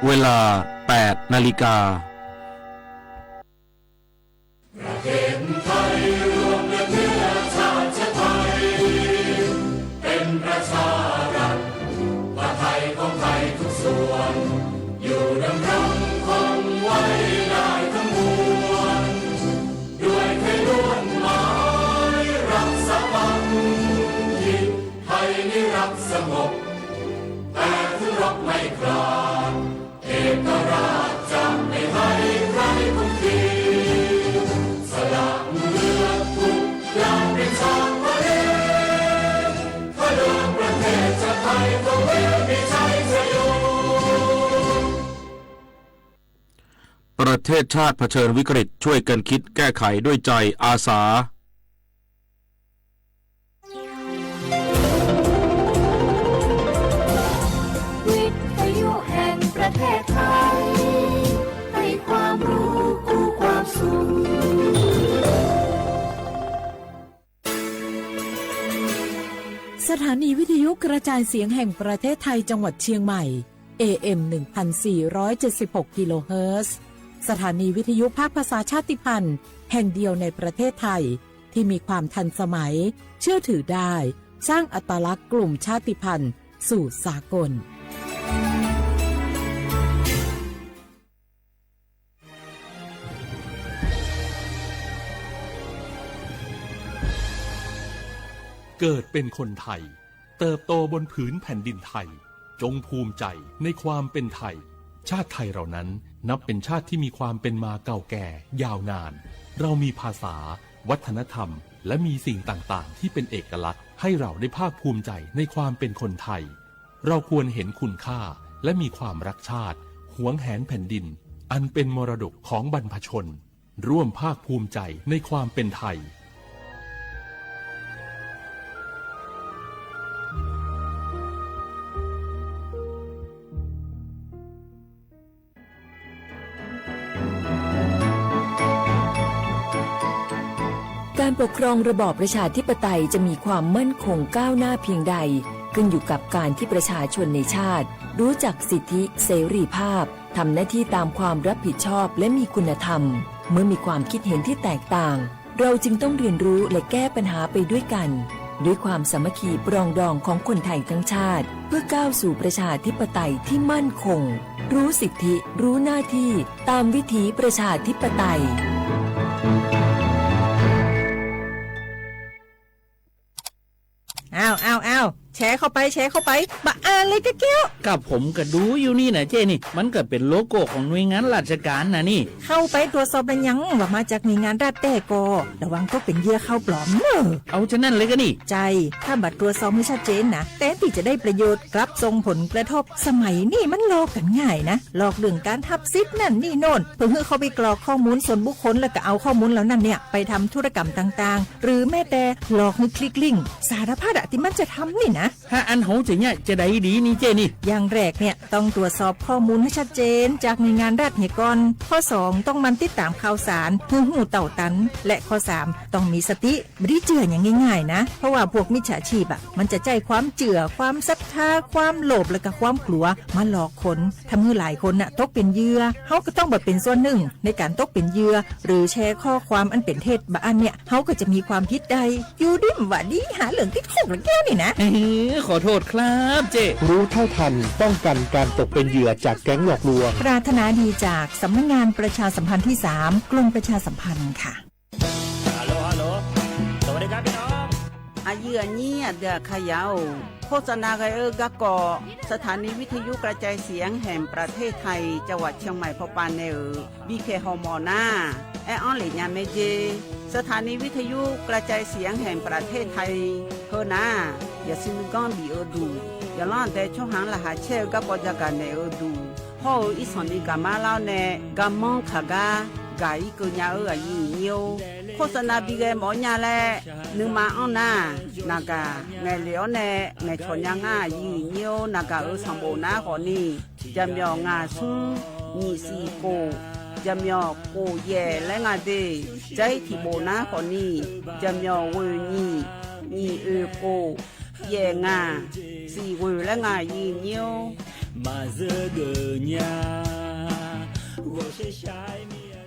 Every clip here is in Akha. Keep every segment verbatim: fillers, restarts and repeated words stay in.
เวลา แปดนาฬิกา ประเทศชาติเผชิญวิกฤต ช่วยกันคิดแก้ไขด้วยใจอาสา วิทยุแห่งประเทศไทย ให้ความรู้คู่ความสุข สถานีวิทยุกระจายเสียงแห่งประเทศไทยจังหวัดเชียงใหม่ เอเอ็ม หนึ่งพันสี่ร้อยเจ็ดสิบหก กิโลเฮิรตซ์ สถานีวิทยุภาคภาษาชาติพันธุ์ แห่งเดียวในประเทศไทย ที่มีความทันสมัย เชื่อถือได้ สร้างอัตลักษณ์กลุ่มชาติพันธุ์สู่สากล เกิดเป็นคนไทย เติบโตบนผืนแผ่นดินไทย จงภูมิใจในความเป็นไทย ชาติไทยเรานั้นนับเป็นชาติที่มีความเป็นมาเก่าแก่ยาวนาน เรามีภาษา วัฒนธรรม และมีสิ่งต่างๆ ที่เป็นเอกลักษณ์ ให้เราได้ภาคภูมิใจในความเป็นคนไทย เราควรเห็นคุณค่า และมีความรักชาติ หวงแหนแผ่นดิน อันเป็นมรดกของบรรพชน ร่วมภาคภูมิใจในความเป็นไทย การปกครองระบอบประชาธิปไตยจะมีความมั่นคงก้าวหน้าเพียงใด ขึ้นอยู่กับการที่ประชาชนในชาติ รู้จักสิทธิเสรีภาพ ทำหน้าที่ตามความรับผิดชอบและมีคุณธรรม เมื่อมีความคิดเห็นที่แตกต่าง เราจึงต้องเรียนรู้และแก้ปัญหาไปด้วยกัน ด้วยความสามัคคีปรองดองของคนไทยทั้งชาติ เพื่อก้าวสู่ประชาธิปไตยที่มั่นคง รู้สิทธิ รู้หน้าที่ ตามวิถีประชาธิปไตย อ้าว อ้าว อ้าว แชร์เข้าไป แชร์เข้าไป บะอ่านเลยกะแก้ว กับผมก็ดูอยู่นี่นะเจ้นี่ มันก็เป็นโลโก้ของหน่วยงานราชการนะนี่ เข้าไปตรวจสอบแล้วยัง ว่ามาจากหน่วยงานรัฐแต๊ก็ ระวังตกเป็นเหยื่อข่าวปลอมเนอะ เอาฉะนั้นเลยก็นี่ ใช่ ถ้าบ่ตรวจสอบให้ชัดเจนนะ แทนที่จะได้ประโยชน์ กลับส่งผลกระทบ สมัยนี้มันหลอกกันง่ายนะ หลอกเรื่องการทับสิทธิ์นั่นนี่โน่น เพื่อให้เข้าไปกรอกข้อมูลส่วนบุคคล แล้วก็เอาข้อมูลเหล่านั้นเนี่ย ไปทำธุรกรรมต่างๆ หรือแม้แต่หลอกให้คลิกลิงก์ สารพัดอะที่มันจะทำนี่นะ ถ้าอันเฮาจะเนี่ยจะได้ดีนี่เจ้นี่ อย่างแรกเนี่ยต้องตรวจสอบข้อมูลให้ชัดเจนจากหน่วยงานรัฐเหียก่อน ข้อสอง ต้องหมั่นติดตามข่าวสาร เพื่อฮู้เต้าตัน และข้อสาม ต้องมีสติ ไม่ได้เจื่ออย่างง่ายๆนะ เพราะว่าพวกมิจฉาชีพอะ มันจะใช้ความเจื่อ ความศรัทธา ความโลภ และก็ความกลัว มาหลอกคน ทำให้หลายคนน่ะตกเป็นเหยื่อ เฮาก็ต้องบ่เป็นส่วนหนึ่งในการตกเป็นเหยื่อ หรือแชร์ข้อความอันเป็นเท็จ บางอันเนี่ย เฮาก็จะมีความผิดได้ อยู่ดีบ่าดีหาเรื่องติดคุกละแก้วนี่นะ เอ้ย ขอโทษครับเจ้ รู้เท่าทันป้องกันการตกเป็นเหยื่อจากแก๊งหลอกลวง ปรารถนาดีจากสำนักงานประชาสัมพันธ์ที่สาม กรมประชาสัมพันธ์ค่ะ Hello Hello สวัสดีครับพี่น้อง Aqyuif aqnyir aqdui aqkaqyaq-or, โฆษณา ghae-eu garkawv สถานีวิทยุกระจายเสียงแห่งประเทศไทย จังหวัดเชียงใหม่ pawpav nae-euq bipyaeq hawmawf nar, aer-anr lef nya mae jer. สถานีวิทยุกระจายเสียงแห่งประเทศไทย heu nar, yaqsiq nuiganr bif-eu duq, yaqlanr aqdae tsawrhaq-anr laqkhaq caer-eu garkawv jagaq naeq-eu duq, hawr-eu irsanq ni gaqmar lar-awr nae garmanr kaq gar gaq-ir keuv nya-eu aqyuif aqnyir-or, โฆษณา bi ghae mawf-awr nya laer nuima anr nar, naqgaq ngaeqlef-awr nae ngaeqcawq nya ngar aqyuif aqnyir-or, naqgaq-euq sanqbof nar khawfni, jaqmyawf ngaq smr nyiq siq khof, jaqmyawf khof yaef laer nga de, jar-ir tiq bof nar khawfni, jaqmyawf ghoeq nyiq, nyiq oeq khof, yaef ngaq, siq ghoeq laer nga aqyuif aqnyir-or. Maqzeur geuf nya, ghawqshaq shaq-aer mir-a.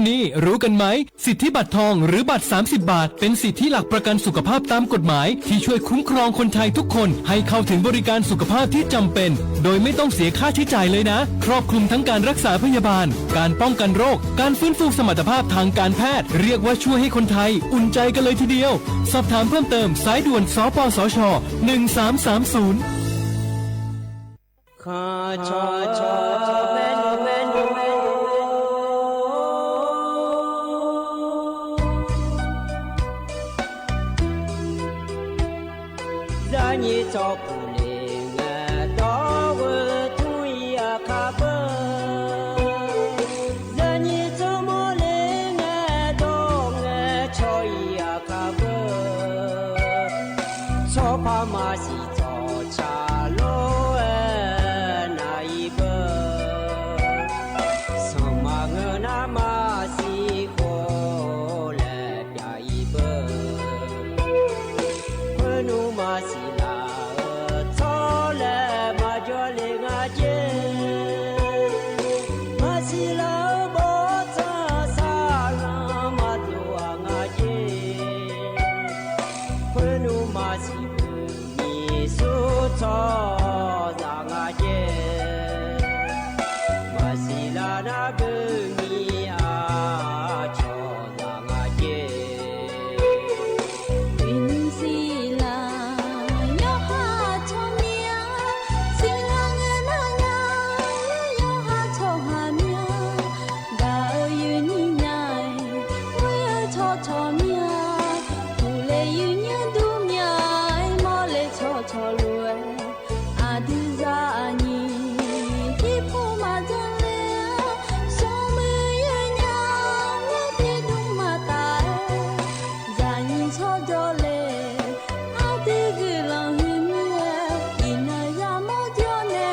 นี่ๆ รู้กันไหม สิทธิบัตรทองหรือบัตร สามสิบบาท เป็นสิทธิหลักประกันสุขภาพตามกฎหมาย ที่ช่วยคุ้มครองคนไทยทุกคนให้เข้าถึงบริการสุขภาพที่จำเป็น โดยไม่ต้องเสียค่าใช้จ่ายเลยนะ ครอบคลุมทั้งการรักษาพยาบาล การป้องกันโรค การฟื้นฟูสมรรถภาพทางการแพทย์ เรียกว่าช่วยให้คนไทยอุ่นใจกันเลยทีเดียว สอบถามเพิ่มเติม สายด่วน สปสช. หนึ่งสามสามศูนย์ Khanqcawq cawq maernmr maernmr, zaqnyiq tsawrkuq le ngae dawr-eu tmr-ir aqkaq beu, zaqnyiq tsawrmawr le ngae dawr ngae caw-ir aqkaq beu, tsawrpaq maqsiq tsawqcaq lor-aer nar-ir beu, sanqma ngeur nar maqsiq khof laer pyav-ir beu, khoernmr maqsiq laf-eu tsawrlaeq maqjawr le nga jer, maqsiq laf-eu bawrtsanr saqlanr maqdov-aq nga jer, khoernmr maqsiq beu nyiq smr tsawrhaq zaq nga jer, maqsiq laf nar beu nyiq aqcawq zaq nga jer. Uiqnymr siqlar yawqha tsawrmyanr, siqlar ngae nar nya, yawqha tsawrhaq myanr, gaq-eu yuif nyiq nya-aer, ghoer-eu tsawrcawq myanr, uqle yuif nymr dur myanr-aer, mawrle tsawrcawq lof-aer, aqdui zaqnyiq tiqpov maqjan le-a, smrmuiq yawnya-aer tiqdmr maqtaf-aer, zaqnyiq tsawrjawr le, aqdui guiqlanq huiq mir-aer, iqnan yamawr jawr nae,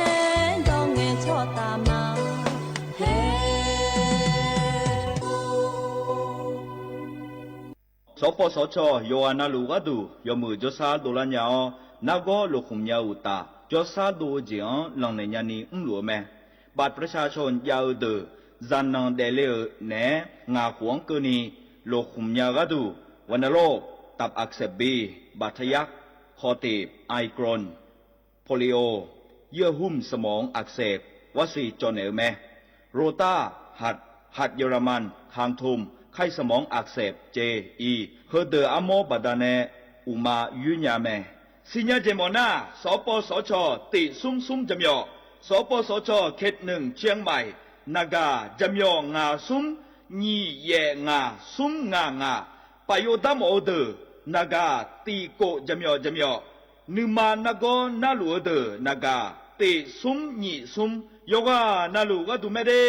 dawr ngae tsawrtaf ma. Haer. สปสช. yawqghaq navluf gharduq yawmuiq jawrshar dovlar nya-awr, nargawr lofkhmq nya-eu uqtaf, jawrshar dov-eu jeq-anr lanqnaeq nyani mrluf-eu mae. บัตรประชาชน jav-eu deuq, zaqnanq daefle-euq naeq-aer ngaq khof-anr keuvni lofkhmq nya-eu gharduq, วัณโรคตับอักเสบบี บาดทะยัก คอตีบ ไอกรน polio, เยื่อหุ้มสมองอักเสบ war siq cawv naeq-eu mae. Rotar, หัดเยอรมัน คางทูม ไข้สมองอักเสบ cev, iq, heudeuq armawr baqdanae uqma yoer nya mae. Siqnya jeq mawf nar, สปสช. tiq smr smr jaqmyawf, สปสช. เขตหนึ่ง เชียงใหม่ naqgaq jaqmyawf ngaq smr nyiq yaef ngaq smr ngaq ngaq, paf yov darmawf-eu deuq naqgaq tiq kof jaqmyawf jaqmyawf, nuima nargawr narluf-eu deuq naqgaq tiq smr nyiq smr, yawqghaq navluf gharduq mae de.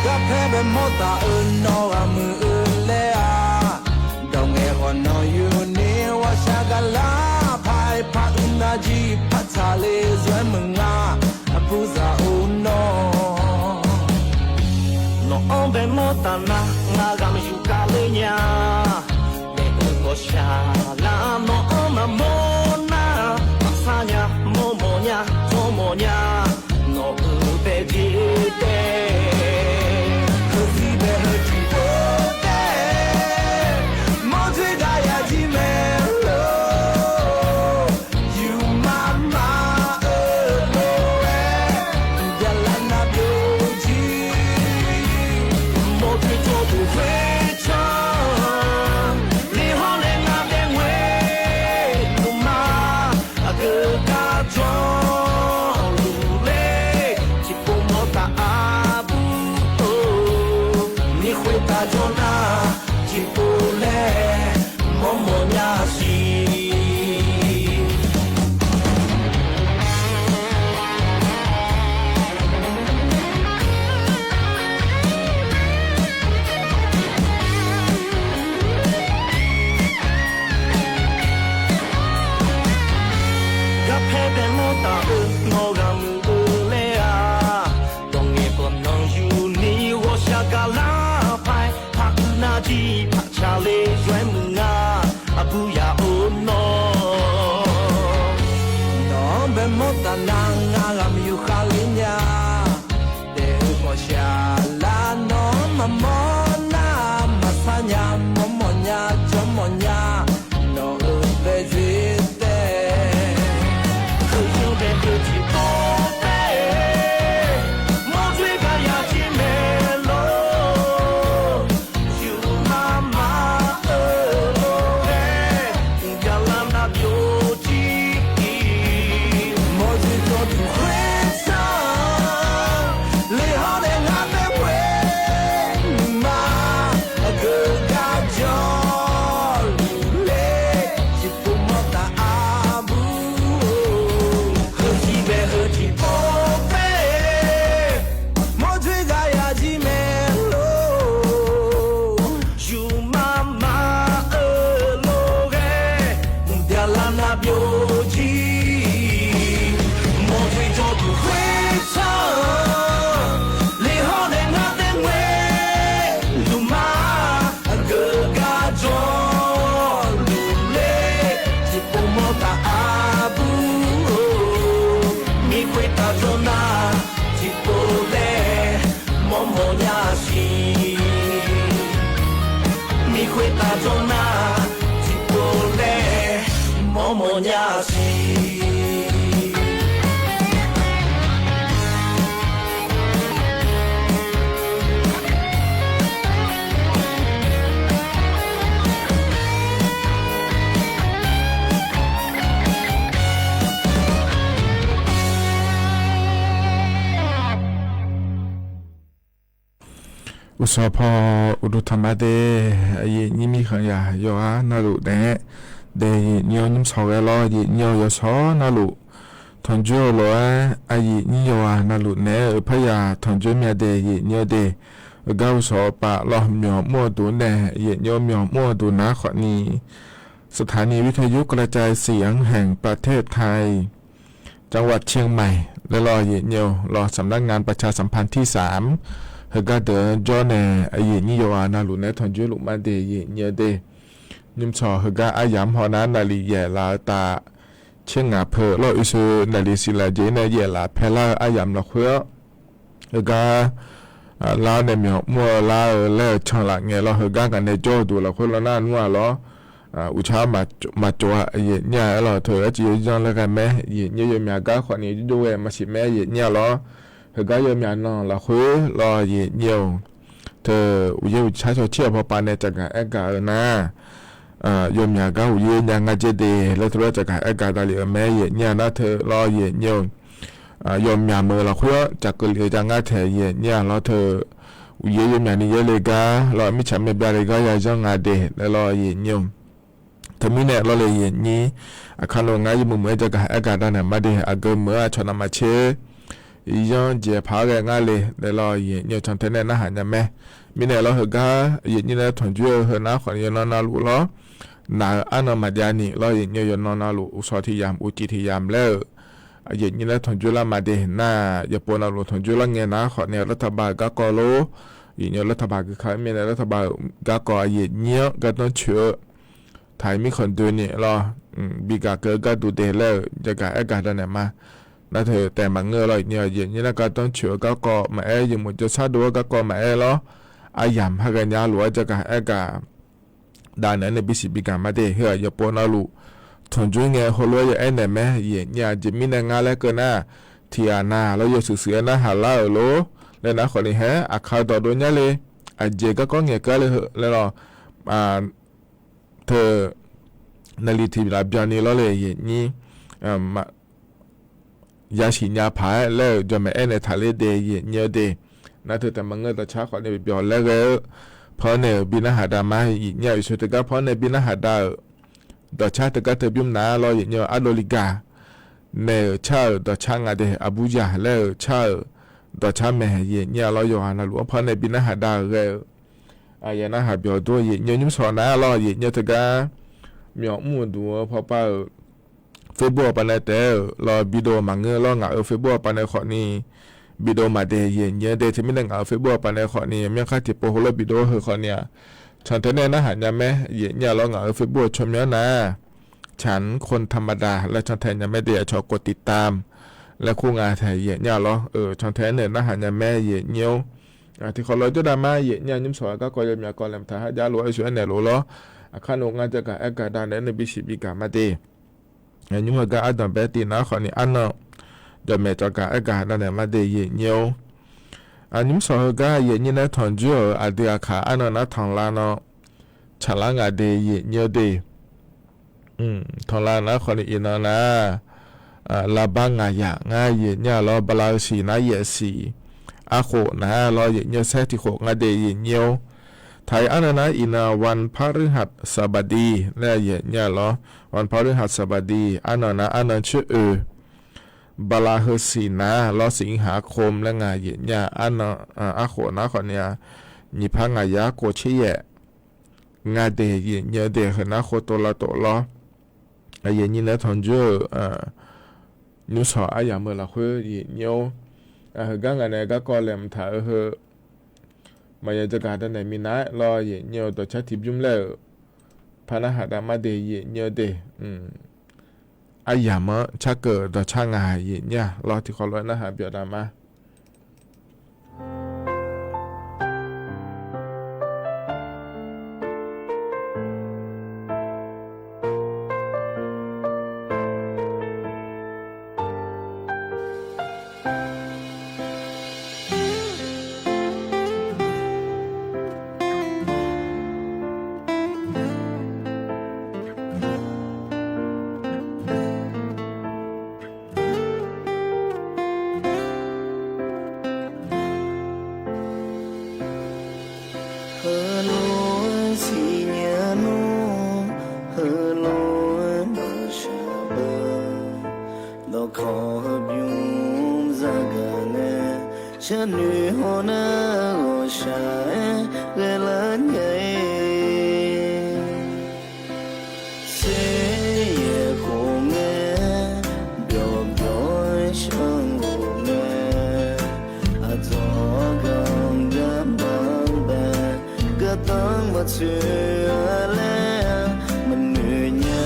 Garpaer bae mawr taf-eu nawr ghaq muiq-eu laer-aq, dawq ngaeq khawf nawq yuni ghawqshaq gaqlar paq-aer par uiqnav jir par tsaqle zaw-aer meuq nga, aqpurzaq-or nawr. Nawq-anr bae mawr taf nar ngar ghaq maqyuf kale nya. Daef-eu ghawqshaq lar nawq-anr maqmawr nar, maqsar nya, mawrmawf nya, tsawrmawf nya, nawq-euq bae jir tae. Heuzir bae heu tiqpov tae, mawrdzoer dav yajir mae lor. Yufmaf maf-eu lof-aer, yaqlar nar byovjir, mawrdzoer tsawrduq khoercan, ni hawr nae ngar dae ngoer luf ma. Aqgeu gar janluf ler, tiqpov mawr taf arbu-or, ni khoertav janr nar, tiqpov laer mawrmawf nya siq. Taf-eu nawr ghaq muiq-eu laer-aq, dawq ngaeq khawf nanqyuni ghawqshaq gaqlar paq-aer, paq-eu nar jir paq ca le yawr-aer muiq nga, aqbur yaf-eu nawr. Nawq-anr bae mawr taf nar ngar ghaq muiq yuf khav le nya. Daef-eu ghawqshaq lar nawq-anr maqmawr nar, maqsar nya mawrmawf nya jawrmawf nya, nawq-euq bae dzoer taef. Heuyanr bae heu tiqpov taef, mawrdzoer gaq yaf jir maeq lor. Yufmaf maf-eu lof-aer, mqbyav lar nar byovjir. Mawrdzoer jawrduq khoersanr, lef hawr nae ngar bae ghoer nuima, aqgeu gar jawrluf ler, tiqpov mawr taf arbur. Heu jir bae heu tiqpov taef, mawrdzoer gaq yaf jir maeq lor. Yufmaf maf-eu lof-aer, mqbyav lar nar byovjir. Mawrdzoer jawrduq khoersanr, lef hawr nae ngar bae ghoer nuima, aqgeu gar jawrluf ler, tiqpov mawr taf arbur-or. Mir khoertav jawr nar tiqpov laer mawrmawf nya siq. Mir khoertav jawr nar tiqpov laer mawrmawf nya siq. Uqsawq paw uqduq tanqma de, aqyuif nyir mirkhanq yaq yawqghaq navluf naeq-aer, daef yif nyir-awr nymrshawq ghae lawr, yif nyir-awr yawshawr navluf tanqjoer-eu lof-aer, aqyuif nyir yawqghaq navluf naeq-aer-euq parya tanqjoer myav de, yif nyir-awr de. Heugar uqsawq pav lawr myawq mr-eu duq nae, yif nyir-awr myawq mr-eu duq nar khawfni สถานีวิทยุกระจายเสียงแห่งประเทศไทย จังหวัดเชียงใหม่ laer lawr yif nyir-awr lawr สำนักงานประชาสัมพันธ์ที่สาม heugar deuq-anr jawr nae, aqyuif nyir yawqghaq navluf naeq-aer tanqjoer luf ma de, yif nyir-awr de. Nymrshawq heugar aryamq haw nar naqliq yaef laf-eu tav, tser ngaq peu lawr oeqseu naqliq siqlaq jeq nae yaef laf paelar-eu aryamq lafkhoer-awr, heugar lar nae myawq mr-eu lar-eu laer-euq can laf ngae lawr, heugar ngaq nae jawr-eu duq lafkhoer lawr nar nmr-aq lawr, uqtsar maqcawv-a, yif nyir-a aer lawr teu arciv yawyanr laer ghae mae, yif nyir yawmyaq gar khawfni jov ghae maqsiq mae, yif nyir-a lawr. Heugar yawmyaq nan lafkhoer lawr yif nyir-awr, teu uqyaer uqtsar cawq cir-awq pawpav nae caqgaq aer gaq-eu nar, yawmyaq gar uqyaer nya ngar dzer de laer teu lawr caqgaq aer gaq davlef-euq mae, yif nyir-a nar teu lawr yif nyir-awr, yawmyaq meuq lafkhoer-awr caqkeuv lef-eu jav ngar taeq, yif nyir-a lawr teu uqyaer yawmyaq ni yaerle gar lawr mirtsaq mae byav le gar yayanr nga de laer lawr yif nyir-awr. Teumirnae lawr le yif nyir, aqkar nawr ngar yawmuiq muiq-aer jagaq aer gaq dav naeq ma de, aqgeu meuq-eu aqcawq navmaqtser yanr jeq paq-aer ghae ngar le laer lawr yif nyir-awr can tae nae narhaq nya mae. Mirnae lawr heugar yif nyir nae tanqjoer-eu heu nar khawfni yawqnan navluf lawr, naq-eu arnan maqjav ni lawr yif nyir-awr yawqnan navluf uqshawq tiq yamq uqcif tiq yamq laer-euq yif nyir nae tanqjoer lar ma de nar, yawqpov navluf tanqjoer lar ngae nar khawfni-eu lartaba-euq garkawv lor, yif nyir-awr lartaba gui ka-eu mirnae lartaba-euq garkawv yif nyir-anr gardanr coeq-eu taq-iq mirkhanq doeni lawr, bi gaq keuv-eu garduq de laer-euq jagaq aer gaq dav naeq ma. Nar teu taef maqngeur lawr, yif nyir-awr yif nyir nar gardanr coeq-eu garkawv maqaer, yawmuiq jawrshar dov-awr garkawv maqaer lawr, aryamq ha ghae nya lof-aer jagaq aer gaq dav naeq-aer nae bisiq bi gaq ma de. Heu-aq yawqpov navluf tanqjoer ngae heulof-aer ya aer naeq mae, yif nyir-a jeq mirnae ngar laer keuv nar, tiq ghaq na lawr yawshuif shuif-aer narhaq lar-euq lor laer nar khawfni haer, aqkar dawqdov nyar le, aqjeq garkawv ngaeq keuv-ar le heu laer lawr, teu naqliq tiq laf byanni lawr le yif nyir yasiq nya paq-aer laer-euq jawqmaeq aer naeq taqler de yif nyir-awr de. Nar teu taef maqngeur dawqcar khawfni byawq laer ghae-eu paw nae-euq bi narhaq dav ma, yif nyir-a oeqseu teugar paw nae bi narhaq dav-euq dawqcar teugar teu bymr nar lawr yif nyir-awr ardov li gaq naeq-euq car-euq dawqcar nga de, aqbur yaq laer-euq car-euq dawqcar mae, yif nyir-a lawr yawqghaq navluf-anr paw nae bi narhaq dav-euq ghae-eu aqyawf narhaq byawq dur-eu yif nyir-awr nymrshawq nar lawr yif nyir-awr teugar myawq mr-eu duq-eu pawpav-euq Facebook aqpav nae taef-aer-euq lawr bidov maqngeur lawr, ngaq-euq Facebook aqpav nae khawfni bidov maqde yaeq nyi-eu de. Teumirnae ngaq-euq Facebook aqpav nae khawfni myanrkhar tiqpov heulof bidov-aer heu khawfni-aq, cantae nae narhaq nya mae yaeq nyi-a lawr. Ngaq-euq Facebook-eu tsawrmyanr nar-aq, ฉันคนธรรมดา laer cantae nya mae de, aqcawq กดติดตาม laer kur nga taeq yaeq nyi-a lawr. Euq cantae-aer nae narhaq nya mae yaeq nyi-or. Tiqkhawf lof-aer jawrdav ma yaeq nyi-a, nymr sawq-eu garkawv yawmyaq kawv laeqhmq taq har jav lof-aer shuf-aer naeq lof lawr. Aqkar nov ngar jawrgaq aer gaq dav naeq-aer nuibishif bigaq ma de. Nymr heugar ardanq bae tiv nar khawfni arnan jawqmaeq cawqgaq aer gaq dav naeq ma de yaeq nyi-or. Nymr sawq heugar yaeq nyi nae tanqjoer-euq aqdui aqkaq arnan nar tanqlar nan tsaqlar nga de yaeq nyi-eu de. Tanqlar nar khawfni iqnan nar, lavbar ngaq yaq ngar yaeq nyi-a lawr. Bala-eu siq nar yaeq siq, arkhof nar lawr yaeq nyi-eu saer tiqkhof nga de yaeq nyi-or. Taq-iq arnan nar iqnan วันพฤหัสบดี laer yaeq nyi-a lawr. วันพฤหัสบดี arnan nar arnan coer oe. Bala heu siq nar lawr สิงหาคม laer nga yaeq nyi-a, arnan arkhof nar khawfni-aq, nyiq par ngaq yar kov tser yaef nga de yaeq nyi-eu de. Heu nar khov tov lavtof lawr. Yaeq nyi nae tanqjoer-euq nymr sawq aryamq-eu lafkhoer yaeq nyi-or. Heugar ngaq nae garkawv laeqhmq taq-eu heu maqya jawrgaq dav naeq minav-aer lawr yaeq nyi-eu dawqcar tiqbymr laer-euq par narhaq dav ma de yaeq nyi-eu de. Aryamq-anr carkeuv dawqcar nga yaeq nyi-a lawr. Tiqkhawf lof-aer narhaq byawq dav ma. Heulof-aer siqnya nawr, heulof-aer maqshaq beu, dawqkawq heubymr zagaq nae, sharnoeq hawnar ghawqshaq-aer ghaelar nya-ir. Tser yaeq khof ngae, byawq byawq-aer shar ghawq ngae, aqdzawq-anr ganq gar baq-anr bae, gardanr maqtsoeq-a laer maqnoeq nya.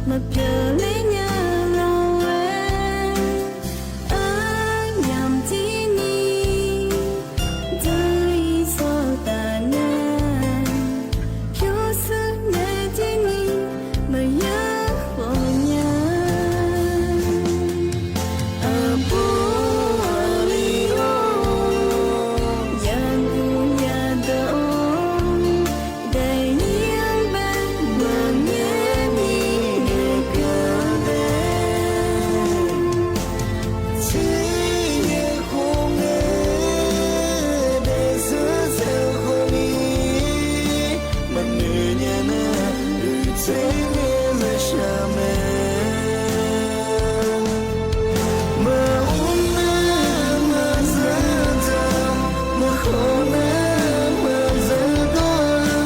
Maqpyeuf ler nya lawr-aer, aryamq tirni dui sawq taf nar, pyurshuir nae tirni maqya khawf nya. Aqbur aqli-or, yaqguq yadawq-or, daefnyir-anr bae maqngaer ni ngaeqkeuv-eu dae. Tser yaeq khof ngae, daefzir tsaev khawf ni, maqnoeq nya nar, oeq tser ngae maqshaq mae. Maqmr nar maqzaq dzaq, maqkhawf nar maqzaq dawr-a,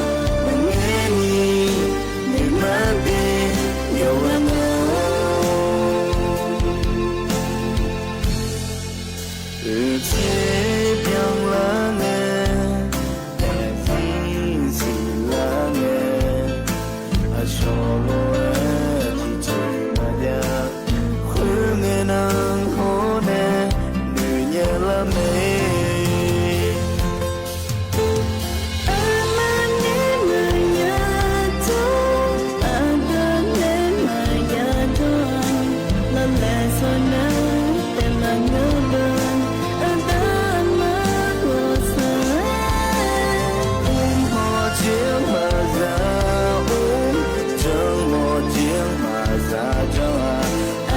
maqngaer ni noeqmar daef yawqghaq na-or. Oeq tser byanlar ngae, daefzir siqlar ngae, aqcawq lof-aer tiqjeq maqjav, khoerngae nan hawr nae noeqnya lar mae. Aqma nae maqya dawr, aqda nae maqya dawr-a, lawlaeq sawqnae taef maqngeur beu, aqda aqma ghawqshaq-aer, mr hawq jir maqzaq mr, janr hawq jir maqzaq janr-a,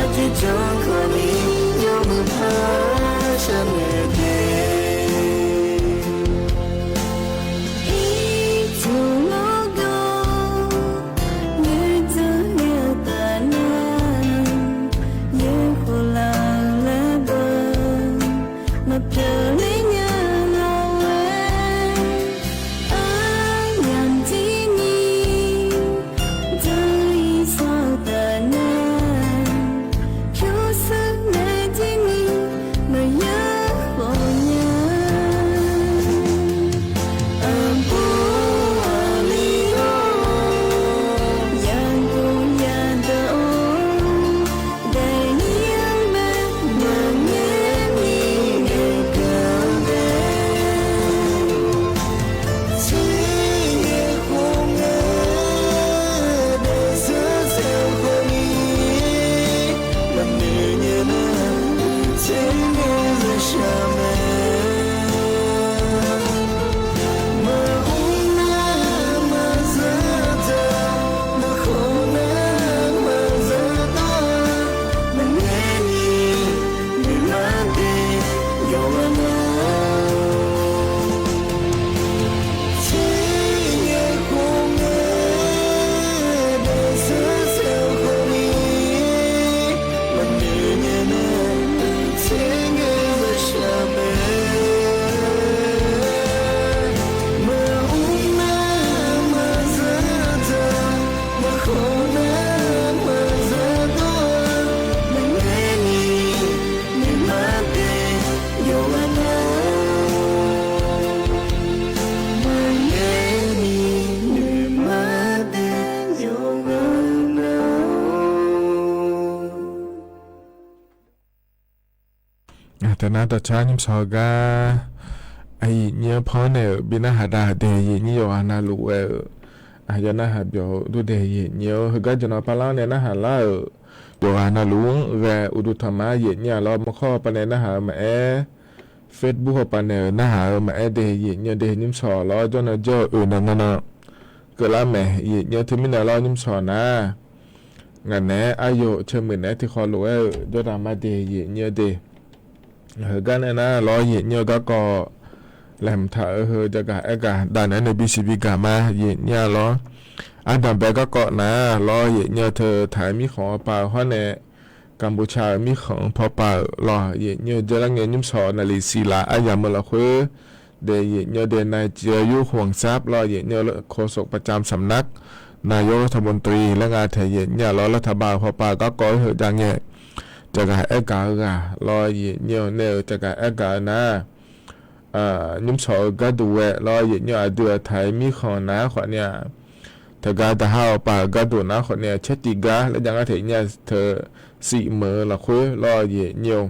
aqjeq Yawkawvni yawmuiq par shar maeq de. Ircuf lawrgawv noeqdzaq nya taf nar, yaerkhof laf laer beu maqpyeuf ler nya lawr-aer, aryamq tirni dui sawq taf nar, pyurshuir nae tirni maqya khawf nya. Aqbur aqli-or, yaqguq yadaq-or, daefnyir-anr bae maqngaer ni ngaeqkeuv daef. Tser ngae khof ngae, daefzir tser khof ni, maqnoeq nya nar, tser ngae zaq shaq mae. Maqmr nar maqzar dzaq, maqkhawf nar maqzar dawr-a, maqngaer ni nuima daef yawqghaq nar. Tser ngae khof ngae, daefzir tser khof ni, maqnoeq nya nar, tser ngae zaq shaq mae. Maqmr nar maqzar dzaq, maqkhawf nar maqzar dawr-a, maqngaer ni nuima daef yawqghaq nar. Maqngaer ni nuima daef yawqghaq nar. Teunar dawqcar nymrsawq-eu gar, aqyuif nyir-anr panr naeq-euq bi narhaq dav dae, yif nyir yawqghaq navluf ghae-euq aqyawf narhaq byawq-eu durdae, yif nyir-eu heugar jaqnan parlar-anr nae narhaq lar-euq yawqghaq navluf-anr ghae uqduq tanqma yif nyir-a lawr. Maqkhawr hawpaq nae narhaq-eu maqaer, Facebook hawpaq naeq-euq narhaq-eu maqaer de, yif nyir-eu de, nymrsawq lawr jawrnan jawr-eu oeq nae ngar nan keuvlar mae, yif nyir-eu teumirnae lawr nymrsawq nar, ngaq naeq-aer aryoq caermuiq naeq-aer tiqkhawv lof-aer-euq jawrdaq ma de, yif nyir-eu de. Heugar nae nar lawr, yif nyir-eu garkawv laeqhmq taq-eu heu jagaq aergaq dav naeq-aer nae bisiq bigaq ma, yif nyir-a lawr. Ardanqbae garkawv nar lawr, yif nyir-eu teu taq-aer mirkhanq-eu paq-eu hawr nae, Kambuqca-euq mirkhanq-anr pawpav-euq lawr, yif nyir-eu jeq lar ngae nymrsawq naqliq siqlaf aryamq-eu lafkhoer daef, yif nyir-eu de, นายจิรายุ ห่วงทรัพย์ lawr, yif nyir-eu โฆษกประจำสำนักนายกรัฐมนตรี laer nga taeq, yif nyir-a lawr. รัฐบาล-euq pawpav garkawv-aer heu jav ngae jagaq aergaq-eu ghaq lawr, yif nyir-eu nae-euq jagaq aergaq-eu nar, nymrsawq-eu garduq ghae lawr, yif nyir-eu aqdui-aq taq-aer mirkhanq nar khawf ni-aq, teugar daqhar hawpaq-euq garduq nar khawf ni-aq, caer tiq gar laer jav ngar taeq nyir-a teu siq meuq-eu lafkhoer lawr, yif nyir-eu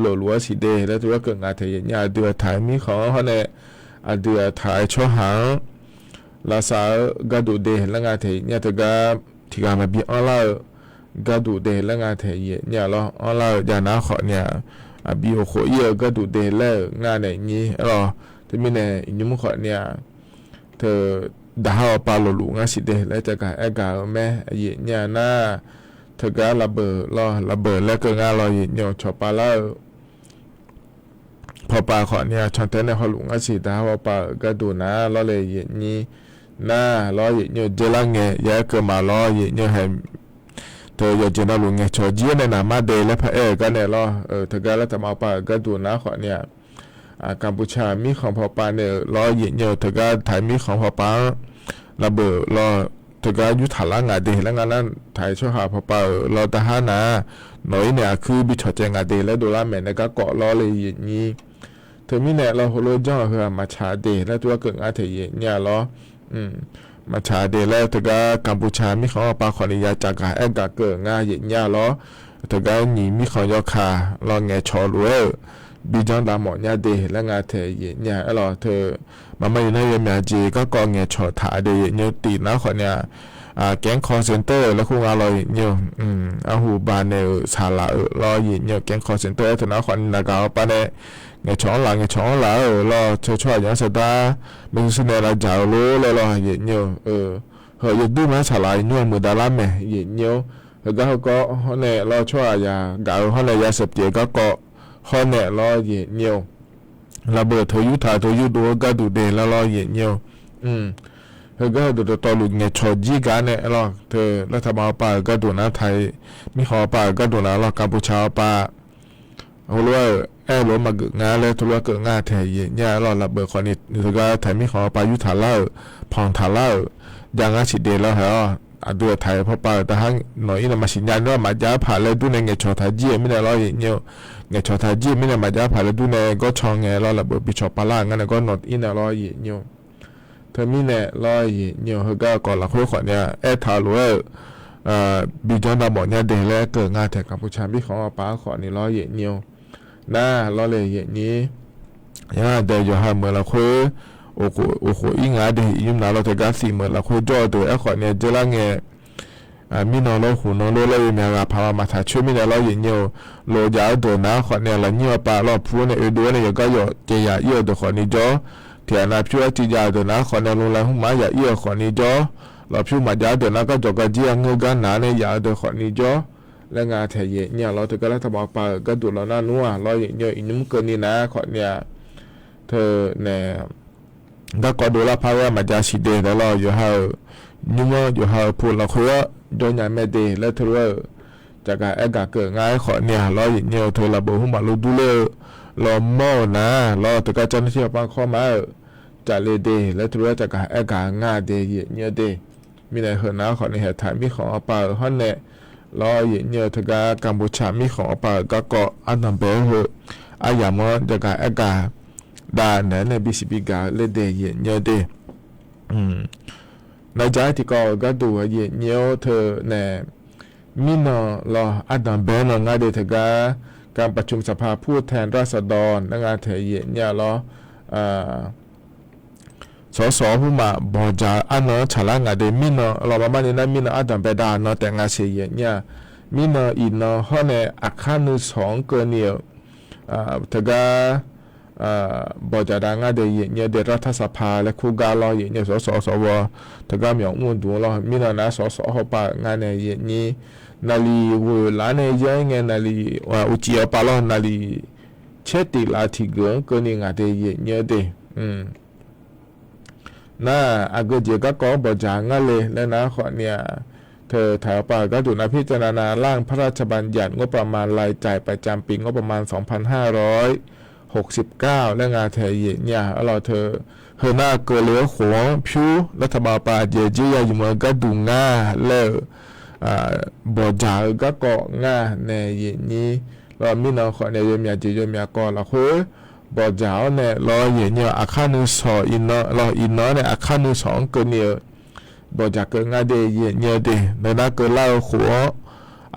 lofluf-aer siq de laer teugar keuv nga taeq, yif nyir-a aqdui-aq taq-aer mirkhanq-anr hawr nae, aqdui-aq taq-aer tsawrhaq-anr lavsav-eu garduq de laer nga taeq, yif nyir-a teugar tiq ghaq maqbi anrlar-eu garduq de laer nga taeq, yif nyir-a lawr. Anrlar-eu jav nar khawf ni-aq, aqbi oqkhof ir-eu garduq de laer-euq nga naeq nyir-a lawr. Teumirnae iqnymr khawf ni-aq, teu daqhar hawpaq lofluf ngar siq de laer jagaq aergaq-eu mae, yif nyir-a nar, teugar lavbeuq lawr, lavbeuq laer keuv nga lawr, yif nyir-eu cawqpav lar-eu pawpav khawf ni-aq, cantae nae hawluf ngar siq daqhar hawpaq-euq garduq nar lawr le, yif nyir nar lawr, yif nyir-eu jeq lar ngae ya-aer keuv ma lawr, yif nyir-eu hae teu yawqjeq navluf ngaeqcawq jir-aer nae naqmar de laer paraer-euq gar nae lawr, teugar lar taqma hawpaq-euq garduq nar khawf ni-aq, Kambuqca-euq mirkhanq pawpav nae-euq lawr, yif nyir-eu teugar taq-aer mirkhanq pawpav-anr lavbeuq lawr, teugar yurtaq lar ngaq de laer nga nar, taq-aer tsawrhaq pawpav-euq lawr daqhar nar, nawq-ir nae aqkuir bi cawqcaev ngaq de laer dovlar maeq nae garkawv lawr le, yif nyir. Teumirnae lawr heulof janr-euq heu-aq maqtsaq de laer teugar keuv nga taeq, yif nyir-a lawr. Maqtsaq de laer teugar Kambuqca mirkhanq-anr pawpav khawf ni ya caqgaq aergaq keuv nga, yif nyir-a lawr. Teugar nyiq mirkhanq yawkaq lawr ngaeqcawq lof-aer-euq bi janr dav mawf nya de laer nga taeq, yif nyir-a aer lawr. Teu maqma yuf nar yawmyaq jeq garkawv ngaeqcawq taq de, yif nyir-eu tif nar khawf ni-aq, แก๊งคอลเซ็นเตอร์ laer khoer nga lawr, yif nyir-eu arhu ba nae-euq saqlaq-euq lawr, yif nyir-eu แก๊งคอลเซ็นเตอร์ aer teu nar khawf ni naqgaq hawpav nae ngaeqcawq-anr laf ngaeqcawq-anr laf-euq lawr, teu tsawrhaq yawqha saqdar maershuir nae lavdzaq-eu lor laer lawr, yif nyir-eu heu yawdur ma-aer saqlaq nymr-a muiqdav lar mae, yif nyir-awr Heugar heukawv hawr nae lawr, tsawrhaq yagaq-eu hawr nae ya sheuq pyeuf-eu garkawv hawr nae lawr, yaeq nyir-eu. Lafbeuq teu yurtaq teu yurdov-eu gharduq de lar lawr, yaeq nyir-eu. Heugar heudeuq dawqtawvluf ngaeqcawq jir gar nae lawr, teu lar taqbav awpav-euq gharduq nar, taq mirkhanq awpav-euq gharduq nar lawr, kaqbuqcaq awpav heulof-aer-euq aerlof-aer maqgeuf nga laer teulof-aer keuv nga taeq yaeq nyir-a lawr. Lafbeuq khawfni teugar taq mirkhanq awpav yurtaq lar-euq, panq taq lar-euq, jav ngar siqde lar hae-awr, aqdui-aq taq-euq pawpav-euq daqhar nawq-ir nae maqsiq nya nar maqjav paq laer dur nae ngaeqcawq taq jir-euq mirnae lawr, yaeq nyir-eu. Ngaeqcawq taq jir-euq mirnae maqjav paq laer dur nae gawrcan ngae lawr, lafbeuq bi cawq pavlar-euq ngar nae gawr nawq-ir nae lawr, yaeq nyir-eu. Teumirnae lawr, yaeq nyir-eu, heugar-eu kawv lafkhoer khawfni-a aertaq lof-aer-euq, bijanr navmawf nya de laer keuv nga taeq kaqbuqcaq mirkhanq-anr awpav-anr khawfni lawr, yaeq nyir-eu. Nar lawr le, yaeq nyir. Yar dae yawqha meuq lafkhoer, uqkhof ir nga de, iqnymr nav lawr teugar siq meuq lafkhoer jawr-eu deuq aerkhawfni-a dzeurlar ngae, mirnan lawr huq nan lor laer yawmyaq ghaq paq-a maqtaq coer mirnae lawr, yaeq nyir-eu. Lof jav-eu deuq nar khawfni-a lafnyir awpav lawr pu-awr nae oedov-awr nae yawqgar yawf caev yaq ir-eu deuq khawfni jawr. Tiqghaq nav pyur-aer tiqjav-eu deuq nar khawfni-a lmlae hmqmaf yaq ir-eu khawfni jawr. Lawqpyur maqjav-eu deuq nar garjawq garjir-a ngeur gar naq-awr nae yaq-eu deuq khawfni jawr laer nga taeq yaeq nyir-a lawr. Teugar lar taqbav awpav-euq gardov lawr nar nmr-aq lawr, yaeq nyir-eu, iqnymr keuvni nar khawfni-a teu nae garkawv dovlar par-aer maqjav siqde laer lawr, yawqha-euq nymr-anr yawqha-euq pu lafkhoer-anr jawr nya mae de laer teulof-aer-euq caqgaq aergaq keuv nga-aer khawfni-a lawr, yaeq nyir-eu, teu lafbeuq hmqmaf lof durler-eu lawr mawr-euq nar lawr, teugar carnar tir yawpar kawr ma-euq caqle de laer teulof-aer caqgaq aergaq nga de, yaeq nyir-eu de. Mirnae heunar khawfni haeq taq mirkhanq awpav-euq hawr nae lawr, yaeq nyir-eu, teugar kaqbuqcaq mirkhanq awpav-euq garkawv ardanqbae-aer heu aryamq-anr caqgaq aergaq dav naeq-aer nae bisiq bigaq-eu laer de, yaeq nyir-eu de. Nar jar-aer tiqkawv-euq gharduq yaeq nyir-awr teu nae mirnan lawr ardanqbae-aer nan ngar de teugar การประชุมสภาผู้แทนราษฎร nar nga taeq yaeq nyir-a lawr. สส hmqmaq bawqdzaq-eu arnan-anr tsaqlar nga de mirnan lawr, marmarni nar mirnan ardanqbae dav nan taef nga siq yaeq nyir-a. Mirnan iqnan hawr nae aqkar nuisawq-anr keuvni-euq teugar bawqdzaq dav ngar de, yaeq nyir-eu de, รัฐสภา laer kur gar lawr, yaeq nyir-eu, สส สว teugar myawq mr-eu duq-anr lawr. Mirnan nar สส hawpav-euq ngar nae yaeq nyir, naqliq ghoeq laf-anr nae yar-aer ngae naqliq uqcif awpav lawr, naqliq caer tif laf tiqgeuf-anr keuvni ngaq de, yaeq nyir-eu de. Nar aqgeu jeq garkawv-anr bawqdzaq ngar le laer nar khawfni-a, teu taq-euq pav-euq gharduq nav pir caev nav nav lar-anr พระราชบัญญัติงบประมาณรายจ่ายประจำปีงบประมาณ สองพันห้าร้อยหกสิบเก้า laer nga taeq yaeq nyir-a lawr teu. Heunar keuvle-eu khof-anr pyur lar taqbav pav aqjeq jeq ya ymq-eu gharduq ngar laer-euq bawqdzaq-eu garkawv ngar nae yaeq nyir lawr. Mirnan khawfni yawmyaq jeq yawmyaq kawv lafkhoer bawqdzaq-awr nae lawr yaeq nyir-eu, aqkar nuisawq iqnan lawr, iqnan-anr nae aqkar nuisawq-anr keuvni-eu bawqdzaq keuv ngar de, yaeq nyir-eu de. Nar nar keuvlar-eu khof-anr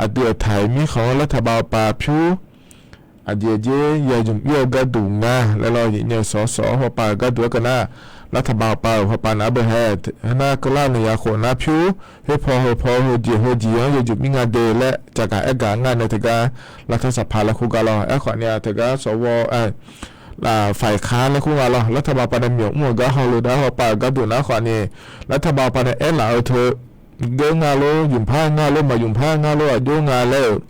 aqdui aqtaq-iq mirkhanq-anr lar taqbav pav pyur aqjeq jeq ya ymq ir-eu gharduq ngar laer lawr yaeq nyir-eu, สส hawpav-euq gharduq-aer keuv nar, lar taqbav pav-euq hawpav nav beuhae nar keuvlar-eu naeq yaq khof nar pyur khoer paw heu paw heu jeq heu jeq-anr ya ymq ir nga de laer caqgaq aergaq ngar nae teugar รัฐสภา laer kur gar lawr. Aerkhawfni-a teugar สว ฝ่ายค้าน laer kur nga lawr. Lar taqbav pav nae myawq mr-euq gar hawluf dar hawpav-euq gharduq nar khawfni, lar taqbav pav nae aerlaf-eu teu geur nga lor, ymqpar nga lor, maq ymqpar nga lor, aqjox nga laer-euq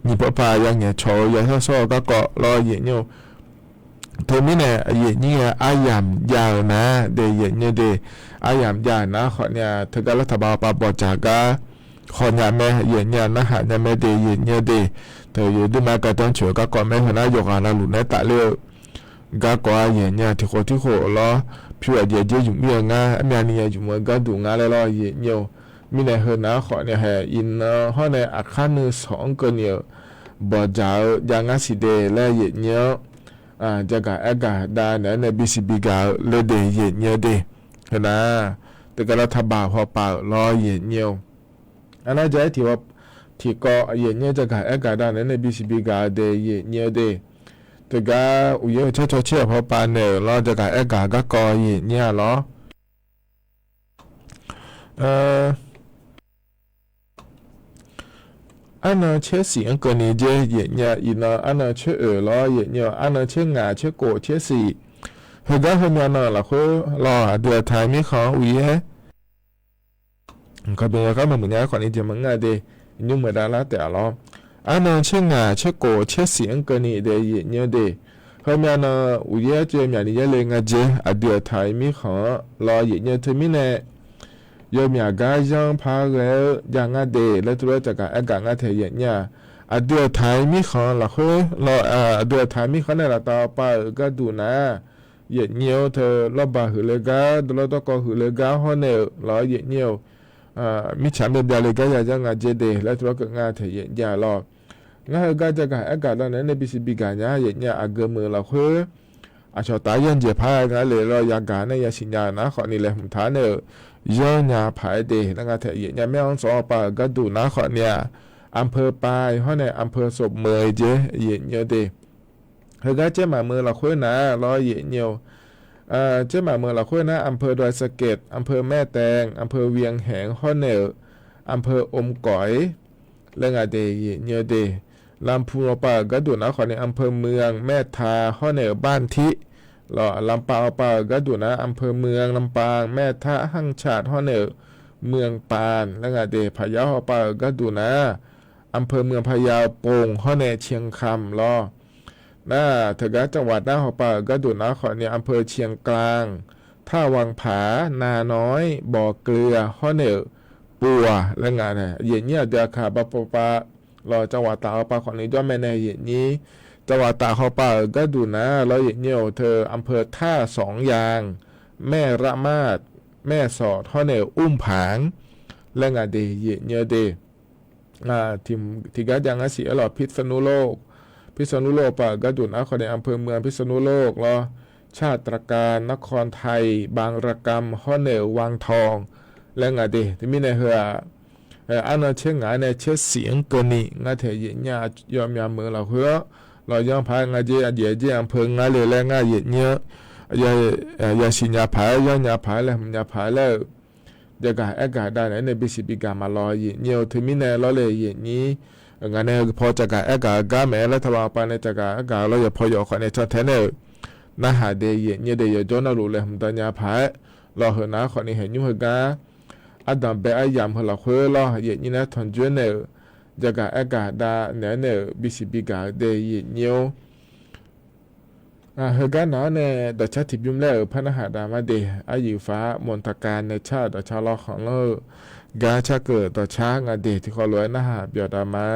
nyiq pav pav ya ngaeqcawq-eu ya shawr shawr-eu garkawv lawr yaeq nyir-eu. Teumirnae yaeq nyir-a aryamq jav-euq nar de yaeq nyir de. Aryamq jav-euq nar khawfni-a teugar lar taqbav pav bawqdzaq gar khawf nya mae, yaeq nyir-a narhaq nya mae de yaeq nyir de. Teu yaeq duima gardanr coeq-eu garkawv mae. Heunar yawqghaq navluf naeq-aer tafler-eu garkawv-a yaeq nyir-a tiqkhof tiqkhof lawr pyur aqjeq jeq ymq ir-eu ngar, armyavni ya ymq-eu gharduq ngar laer lawr yaeq nyir-eu. Mirnae heunar khawfni hae iqnan hawr nae aqkar nuisawq-anr keuvni-euq bawqdzaq-eu jav ngar siq de laer yaeq nyir-anr jagaq aergaq dav naeq-aer nae bisiq bigaq-eu laer de yaeq nyir-eu de. Heunar teugar lar taqbav hawpav-euq lawr yaeq nyir-eu. Arnar ja-aer tiq tiqkawv yaeq nyir-anr jagaq aergaq dav naeq-aer nae bisiq bigaq-eu de yaeq nyir-eu de. Teugar uqyaer-eu caer caw caer-euq hawpav naeq-euq lawr jagaq aergaq garkawv yaeq nyir-a lawr. Arnan caer siq-anr keuvni jer yaeq nyir-a, iqnan arnan caer oeq lawr yaeq nyir-a, arnan caer ngaq caer kof caer siq. Heugar heumya nan lafkhoer lawr aqdui aqtaq mirkhanq-anr uqyaer kaqdmq yawqgar maqmuiq nya-aer khawfni jeq maqngeur-a de. nymr meuq dav lar taef-a lawr. Arnan tser ngaq tser khof tser siq-anr keuvni daef yaef nyi-eu de. Heumyav nan uqyaer arcuiv myaq ni yaerle nga dzer aqdui-euq taq-iq mirkhanq-anr lawr yaef nyi-eu teumirnae, yawmyaq gar yanr par ghae-eu jav ngar de laer teulof-aer caqgaq aergaq ngar taeq yaef nyi-a. Aqdui-euq taq-iq mirkhanq lafkhoer lawr, aqdui-euq taq-iq mirkhanq nae laftav Aqpav-euq gharduq nar, yaef nyi-eu teu lawrbaq huiqle gar, dawrlawr dawrkawv huiqle gar hawr nae-euq lawr yaef nyi-eu mirtsaq myav byav le gar ya yanr nga dzer de laer teulof-aer keuv ngar taeq yaef nyi-a lawr. Ngar heugar jagaq aergaq dawv naeq-aer nae bisiq bigaq nya yaef nyi-a. Aqgeu meuq lafkhoer aqcawq taf-aer yanjaeq par-aer nga le lawr yagaq nae yasiq nya-euq nar khawfni laeqhmq taq-aer nae-euq yanr nya paq-aer de laer ngar taeq yaef nyi-a. Maer-anr tsawq-awr Aqpav-euq gharduq nar khawfni-aq, อำเภอปาย hawr nae อำเภอศพเมย jeq yaef nyi-eu de. Heugar caermaf meuq lafkhoer nar lawr yaef nyi-eu, caermaf meuq lafkhoer nar อำเภอดอยสะเก็ด อำเภอแม่แตง อำเภอเวียงแหง hawr nae-euq อำเภออมก๋อย laer nga de yaef nyi-eu de. ลำพูน Aqpav-euq gharduq nar khawfni อำเภอเมือง แม่ทา hawr nae-euq บ้านทิ lawr. ลำปาง Aqpav-euq gharduq nar อำเภอเมือง ลำปาง แม่ทะ ห้างฉัตร hawr nae-euq เมืองปาน laer nga de. พะเยา Aqpav-euq gharduq nar อำเภอเมืองพะเยา โป่ง hawr nae เชียงคำ lawr. Nar teugar จังหวัด nar Aqpav-euq gharduq nar khawfni อำเภอเชียงกลาง ท่าวังผา นาน้อย บ่อเกลือ hawr nae-euq ปัว laer nga nae yaef nyi-a. Aqdui aqkaq bapawpav lawr จังหวัดตาก Aqpav khawfni jawr mae nae yaef nyi. จังหวัดตาก Aqpav-euq gharduq nar lawr yaef nyi-eu teu อำเภอท่าสองยาง แม่ระมาด แม่สอด hawr nae-euq อุ้มผาง laer nga de yaef nyi-eu de. Tiqgar jav ngar siq-aer lawr พิษณุโลก พิษณุโลก Aqpav-euq gharduq nar khawfni อำเภอเมืองพิษณุโลก lawr. สมุทรปราการ นครไทย บางระกำ hawr nae-euq วังทอง laer nga de. Teumirnae heu-aq, arnan tser ngaq-aer nae tser siq-anr keuvni ngar taeq yaef nyi-a. Yawmyaq meuq lafkhoer-awr lawr yanr paq-aer nga dzer aqjeq-aer dzer อำเภอ ngar le laer ngar yaef nyi-eu yasiq nya paq-aer yanr nya paq-aer laeqhmq nya paq-aer laer-euq jagaq aergaq dav naeq-aer nae bisiq bigaq maqlawr yaef nyi-eu teumirnae lawr le yaef nyi. Ngaq nae paw caqgaq aergaq-eu gar maeq-aer laer taqlawq Aqpav nae caqgaq aergaq lawr yawpaw yawf khawf nae cantae nae-euq narhaq de yaef nyi de. Yawqjawr navluf laeqhmq dav nya paq-aer lawr heu nar khawfni haeq nymr heugar ardanq bae aryamq heu lafkhoer lawr yaef nyi nae tanqjoer nae-euq jagaq aergaq dav naeq-aer nae-euq bisiq bigaq-eu de yaef nyi-or. Heugar naq-anr nae dawqcar tiqbymr laer-euq par narhaq dav mar de. Aryuif faq-aer มนตการ nae car-euq dawqcar lawr khanqlanr-eu gar carkeuv dawqcar nga de tiqkhawv lof-aer narhaq byawq dav ma.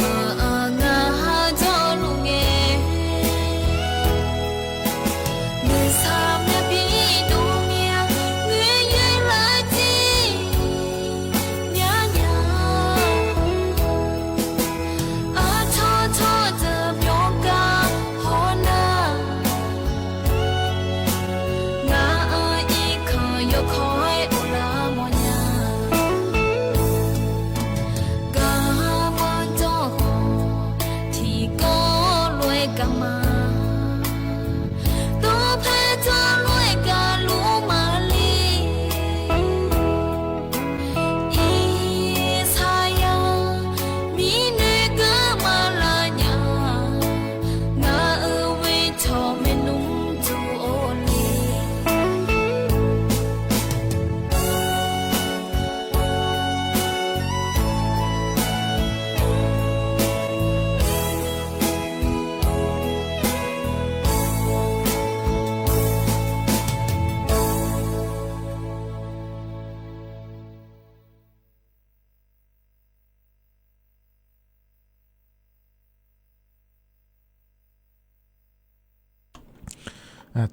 Maqngaq-a jawrluf ngae, nuisar myavbi dov mya, ngoeryaer lar jir myavnya, artawr tawr deuq byawr gar hawr nar, ngaq-euq irkanq yawkawr-aer of lar mawrnya. Garmanr dawrkhawf tiqkawv lof-aer gar ma, dawrpae dawrlof-aer gar luf maqle. Irsaqyar mirnoeq gar maqlav nya, ngaq-euq ghoetawq maernmr duq-or le.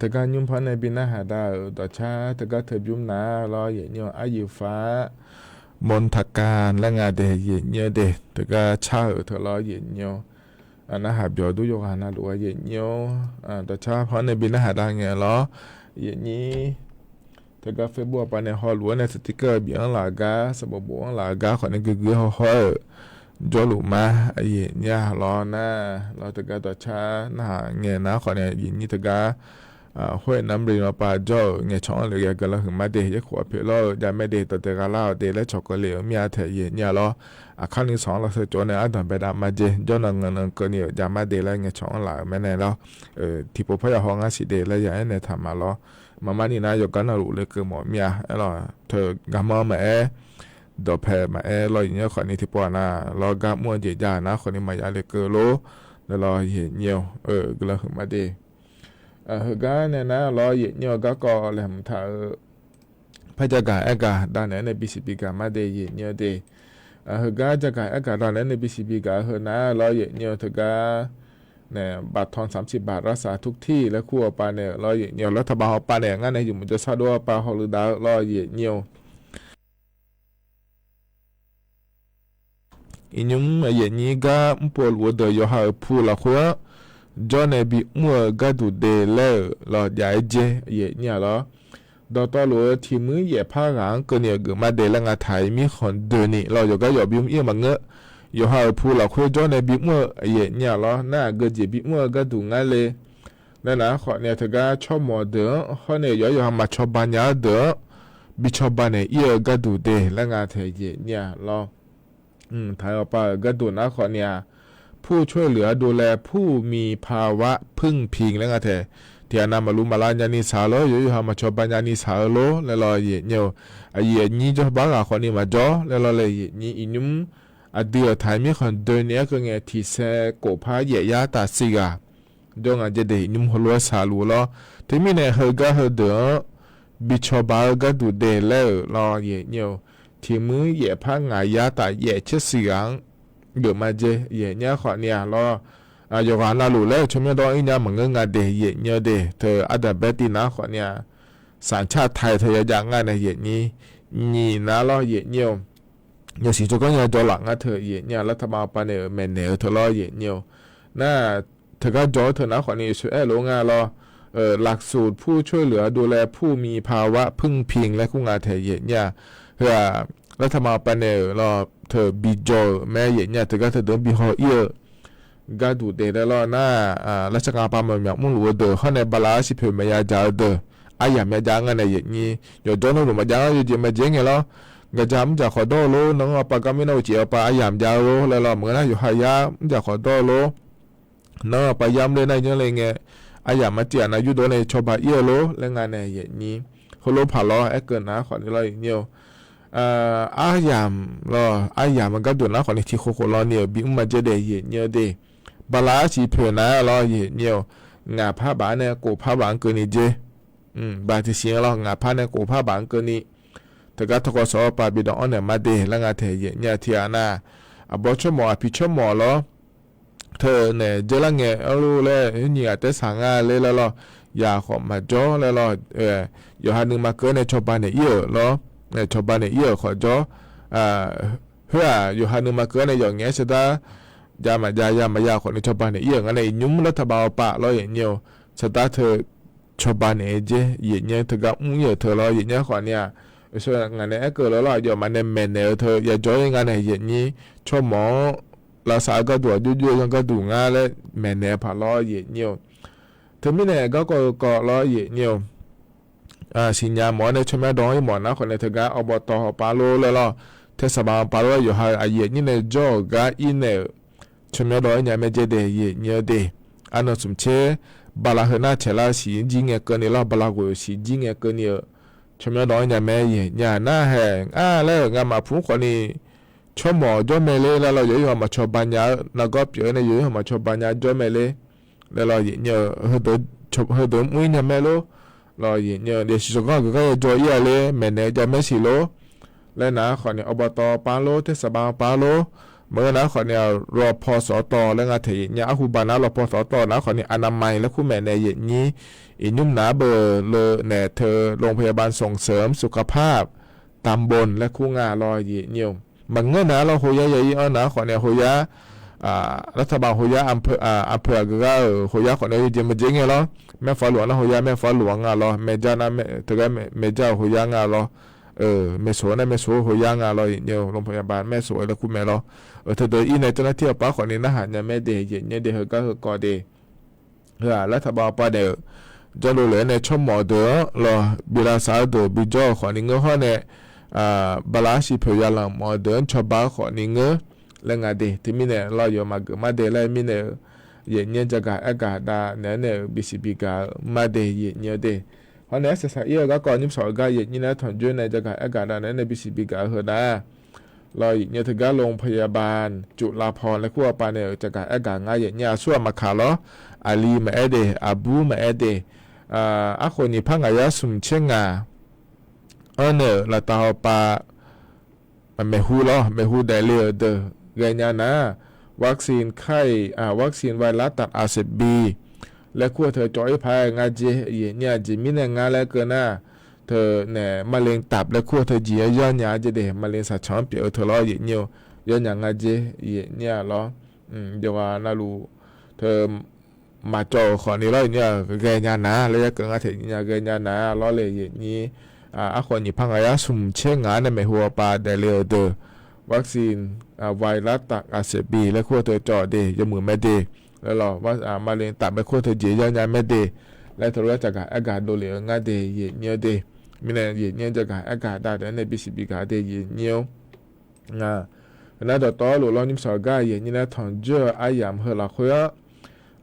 Teugar nymr par nae bi narhaq dav-euq dawqcar teugar teu bymr nar lawr, yaeqnyir-eu aryuif far-ar, มนทการ laer nga de, yaeqnyir-eu de, teugar car-euq teu lawr, yaeqnyir-eu narhaq byawq dur yawqghaq navluf-a, yaeqnyir-eu dawqcar par nae bi narhaq dav ngae lawr, yaeqnyir teugar Facebook-a pav nae hawluf-aer nae สติกเกอร์ bif-anr laf-eu gar, sanqbof bof-anr laf-eu gar khawf nae guiqguiq hawhawr-euq jawrluf ma, yaeqnyir-a lawr nar lawr, teugar dawqcar narhaq ngae nar khawf nae yaeqnyir teugar khoer namr le-awr pav jawr-euq ngaeqcawq-anr le ghae guiqlanq huiqma de, yaerkhof-a poeq lawr-eu javmae de, dawqdaeq gha lar-awq de laer cawq keuvle-euq mir-a taef yaeqnyir-a lawr. Aqkar nuisawq-anr lawr sheu cawv nae ardanq baedav ma jeq jawr nan ngeuf nan keuvni-euq javma de laer ngaeqcawq-anr laf-euq mae nae lawr. Tiqpov parya haw ngar siq de laer ya aer nae taq ma lawr. Maqmar ni nar yawqgar navluf lekeuv mawf mir-a. Aerlawq teu garmanr maqaer, dawqpae maqaer lawr, yaeqnyir khawfni tiqpov-aq nar lawr, gar mr-eu jeq jav-euq nar khawfni maqya lekeuv lor. Nae lawr yaeqnyir-eu guiqlanq huiqma de. Heugar nae nar lawr, yaeqnyir-eu garkawv laeqhmq taq-eu par jagaq aergaq dav naeq-aer nae bisiq bigaq ma de, yaeqnyir-eu de. Heugar jagaq aergaq dav naeq-aer nae bisiq bigaq-eu heu nar lawr, yaeqnyir-eu teugar nae บัตรทอน สามสิบบาท รักษาทุกที่ laer kur-awr pav nae-euq lawr, yaeqnyir-eu lawr taqbav haw pav nae ngar nae yawmuiq jawrshar dov-awr pav hawluf dav-eu lawr, yaeqnyir-eu Iqnymr yaeqnyir gar mrpov luf-eu deuq yawqha-euq pu lafkhoer-anr jawr nae bimr-eu gharduq de laer-euq lawr, jav-aer jer yaeqnyir-a lawr. Dawqtawvluf-eu tiq muir yaef par ghaq-anr keuvni-euq geufma de laer nga taq-iq mirkhanq doeni lawr, yawqgar yawf bimr ir-eu maqngeur. Yawqha-euq pu lafkhoer jawr nae bimr-eu yaeqnyir-a lawr, nar-aq geujeq bimr-eu gharduq ngar le. Laer nar khawfni-a teugar tsawrmawq deuq-anr hawr nae yawqha yawqha maqcawba nya-eu deuq-anr bi cawba naeq ir-eu gharduq de laer nga taef yaeqnyir-a lawr. Taq-eu awqpav-euq gharduq nar khawfni-a, pur-eu tsawrhaq leuq-a dov laer pur-eu mi ภาวะพึ่งพิง laer nga taef. Tiqghaq nav maqluv maqlav nyani shaq-eu lor, yawqha yawqha maqcawba nyani shaq-eu lor laer lawr yaeqnyir-eu. Aqyuif aqnyir jawrbar ghaq khawfni maqjawr laer lawr laer yaeqnyir iqnymr aqdui-euq taq-iq mirkhanq doeni-aer keuv ngae tiqsaer kof par yaef yar taf siq ghaq jawr nga jeq de, iqnymr heulof-aer shaq luf-eu lawr. Teumirnae heugar heudeuq-anr bi cawba-eu gharduq de laer-euq lawr yaeqnyir-eu. Tiq muir yaef par ngaq yar taf yaef caer siq ghaq-anr geufma jeq yaeqnyir khawfni-a lawr. Yawqghaq navluf laer-euq tsawrmyanr dawr-anr ir nya maqngeur nga de yaeqnyir-eu de, teu ardanq bae tiv nar khawfni-a, สัญชาติไทย teu yajav ngar nae yaeqnyir. Nyiq nar lawr yaeqnyir-eu. Yasiq tsawrganr nya jawr laf ngar teu yaeqnyir-a lawr, taqbav pav nae-euq maeqnaeq-eu teu lawr yaeqnyir-eu. Nar teugar jawr-eu teu nar khawfni yawshoeq aer lof-aer nga lawr. Lafsuq pur-eu tsawrhaq leuq-a dov laer pur-eu mi ภาวะพึ่งพิง laer kur nga taef yaeqnyir-a. Heu-aq, lawr taqbav pav nae-euq lawr teu bi jawr-euq mae yaeqnyir-a, teugar teudeuq-anr bi haw ir-eu gharduq de laer lawr nar, lawr tsawrganr pav maqmyaq mrluf-eu deuq hawr nae bala arsiq poeq maqya dzaq-eu deuq, aryamq ya jav ngar nae yaeqnyir. Yawqjawr navluf maqjav-anr yawjeq maqjeq ngae lawr, gaqja mrjaq khawf dawr-eu lor, nanr-anr awqpav garmir nar uqcif-eu awqpav aryamq jav-eu lor laer lawr, maqngeur nar yawqha yar mrjaq khawf dawr-eu lor. Nanr-anr awqpav yar mr ler nar yanr le ngae, aryamq mar tiv-aq nav yurdov nae cawba ir-eu lor laer nga nae yaeqnyir. Heulof paq lawr aer keuv nar khawfni lawr yaeqnyir-eu. Aryamq lawr, aryamq-eu gharduq nar khawfni tiq khof khof lawr ni-euq bimr ma jaer daef yaeqnyir-eu de. Bala arsiq poeq nar lawr yaeqnyir-eu. Ngaq par baf-anr nae kof par baf-anr keuvni jer. Baq tiqsiq-anr lawr ngaq par nae kof par baf-anr keuvni. Teugar tawqkawv sawq-awr pav bi dawq-anr naeq ma de laer nga taef yaeqnyir-a tiq ghaq nar. aqbawr tsawrmawf aqpiq tsawrmawf lawr, teunaeq dzeurlar ngae arlor laer nyiq ghaq taer saq nga ler laer lawr, yaq khawf maqjawr laer lawr, yawqha nuima keuv-aer nae cawba naeq ir-euq lawr, cawba naeq ir-euq khawf jawr, khoer-aq yawqha nuima keuv-aer nae yawf ngaef-aer shardar jav maqjav ya maqya khawf ni cawba naeq ir-euq nga nae iqnymr lartaqbav awqpav lawr yaeqnyir-eu shardar teu cawba naeq-aer jer yaeqnyir teugar mr ir-euq teu lawr yaeqnyir khawf ni-aq, ngaq nae aerkeuv lawr lawr aqyawfmaf nae maeqnaeq-eu teu yajawr ir nga nae yaeqnyir tsawrmawf-anr lavsav-eu gharduq aqjox jox-eu zanr gharduq ngar laer maeqnaeq-eu paq lawr yaeqnyir-eu. Teumirnae garkawv-eu kawv lawr yaeqnyir-eu. Siqnya mawf-awr nae tsawrmyanr dawq-anr ir mawf nar khawf nae teugar awqbawq tawv hawqpav lor laer lawr, tersaqbaq hawqpav lor yawqha aqyuif aqnyir nae jawr-euq gar ir naeq-euq tsawrmyanr dawq-anr nya mae jaer dae yaeqnyir-eu de. Arnan smqtser bala heu nar taeqlar siq jir ngae keuvni lawr, bala ghoeq siq jir ngae keuvni-euq tsawrmyanr dawq-anr nya mae yaeqnyir-aq nar haeq nga laer-euq ngamaf pur khawf ni tsawrmawf jawr mae ler laer lawr, yawq-ir hawq maqcawba nya-eu nargawr pyeuf-eu nae yawq-ir hawq maqcawba nya jawr mae ler laer lawr yaeqnyir-eu. Heudeuq mr ir nya mae lor lawr yaeqnyir-eu. Yaeqsiq sawqganr-aq gaqgar yajawr ir-a ler maeqnaeq-eu jav mae siq lor laer nar khawf ni awqbawq tawv pav lor tersaqbaq pav lor, maqngeur nar khawf ni-aq lawpaw sawqtawv laer nga taeq yaeqnyir arhu baq nar lawpaw sawqtawv nar khawf ni aqnamaiq laer kur maeqnaeq yaeqnyir. Iqnymr nar beu le naeq teu โรงพยาบาลส่งเสริมสุขภาพตำบล laer kur nga lawr yaeqnyir-eu. Maqngeur nar lawr hoyar ya ir-anr nar khawf ni hoyar, lartaqbaq hoyar, aqpeuq aqgeu gar-euq hoyar khawf ni yawjeq maqjeq ngae lawr, maerfar luf-anr nar hoyar maerfar luf-anr nga lawr, maeqjar nar teugar maeqjar-euq hoyar nga lawr, maeqsoq nar maeqsoq-eu hoyar nga lawr yaeqnyir-eu. โรงพยาบาล maeqsoq-eu laer kur mae lawr. Teudeuq ir nae เจ้าหน้าที่ awqpav khawf ni narhaq nya mae de yaeqnyir de heugar heukawv de. Heu-aq lartaqbaq pav naeq-euq janrdov lef-aer nae tsawrmawf deuq-anr lawr bi lavsav-eu deuq bijawr-euq khawf ni ngeur hawr nae, bala arsiq poeq yalanq mawf-eu deuq-anr cawba-eu khawf ni ngeur laer nga de. Teumirnae lawr yawf maqgeuf mar de laer mirnae-eu yaeqnyir jagaq aergaq dav naeq-aer nae-euq bisiq bigaq-eu mar de yaeqnyir-eu de. Hawr nae arsaq saq ir-eu garkawv nymr sawq-eu gar yaeqnyir nae tanqjoer nae jagaq aergaq dav naeq-aer nae bisiq bigaq-eu heu nar lawr yaeqnyir teugar โรงพยาบาลจุฬาภรณ์ laer kur-eu pav nae-euq jagaq aergaq ngar yaeqnyir aqsur-aq maqkaq lawr, aqli maqaer de, aqbur maqaer de, arkhof nyiq par ngaq yar smq tser ngaq-anr nae-euq laftav hawpav maeqhu lawr, maeqhu daefle-euq deuq ghaenya nar, วัคซีนไข้ วัคซีนไวรัสตับอักเสบบี laer kur-eu teu cawv ir paq-aer ngar jer yaeqnyir-aq jeq mirnae ngar laer keuv nar, teu naeq มะเร็งตับ laer kur-eu teu jeq-aer yawnya jer de, มะเร็ง saqcaq-anr pyeuf-eu teu lawr yaeqnyir-eu, yawnya ngar jer yaeqnyir-aq lawr. Yawqghaq navluf teu maqcawv-euq khawf ni lawr yaeqnyir-aq ghaenya nar laer yakeuv ngar taef nya ghaenya nar lawr le yaeqnyir. Arkhof nyiq par ngaq yar smq tser ngaq-anr nae maeqhu hawpav daefle-euq deuq วัคซีน ไวรัสตับอักเสบบี laer kur-eu teu cawv de yawmuiq mae de. Laer lawr มะเร็งตับ laer kur-eu teu jeq yawnya mae de. Laer teulof-aer jagaq aergaq dovlef-eu ngar de yaeqnyir-eu de. Mirnae yaeqnyir jagaq aergaq dav naeq-aer nae bisiq bigaq de yaeqnyir-eu. Nar dawqtawvluf lawr nymr sawq-eu gar yaeqnyir nae tanqjoer-eu aryamq heu lafkhoer-anr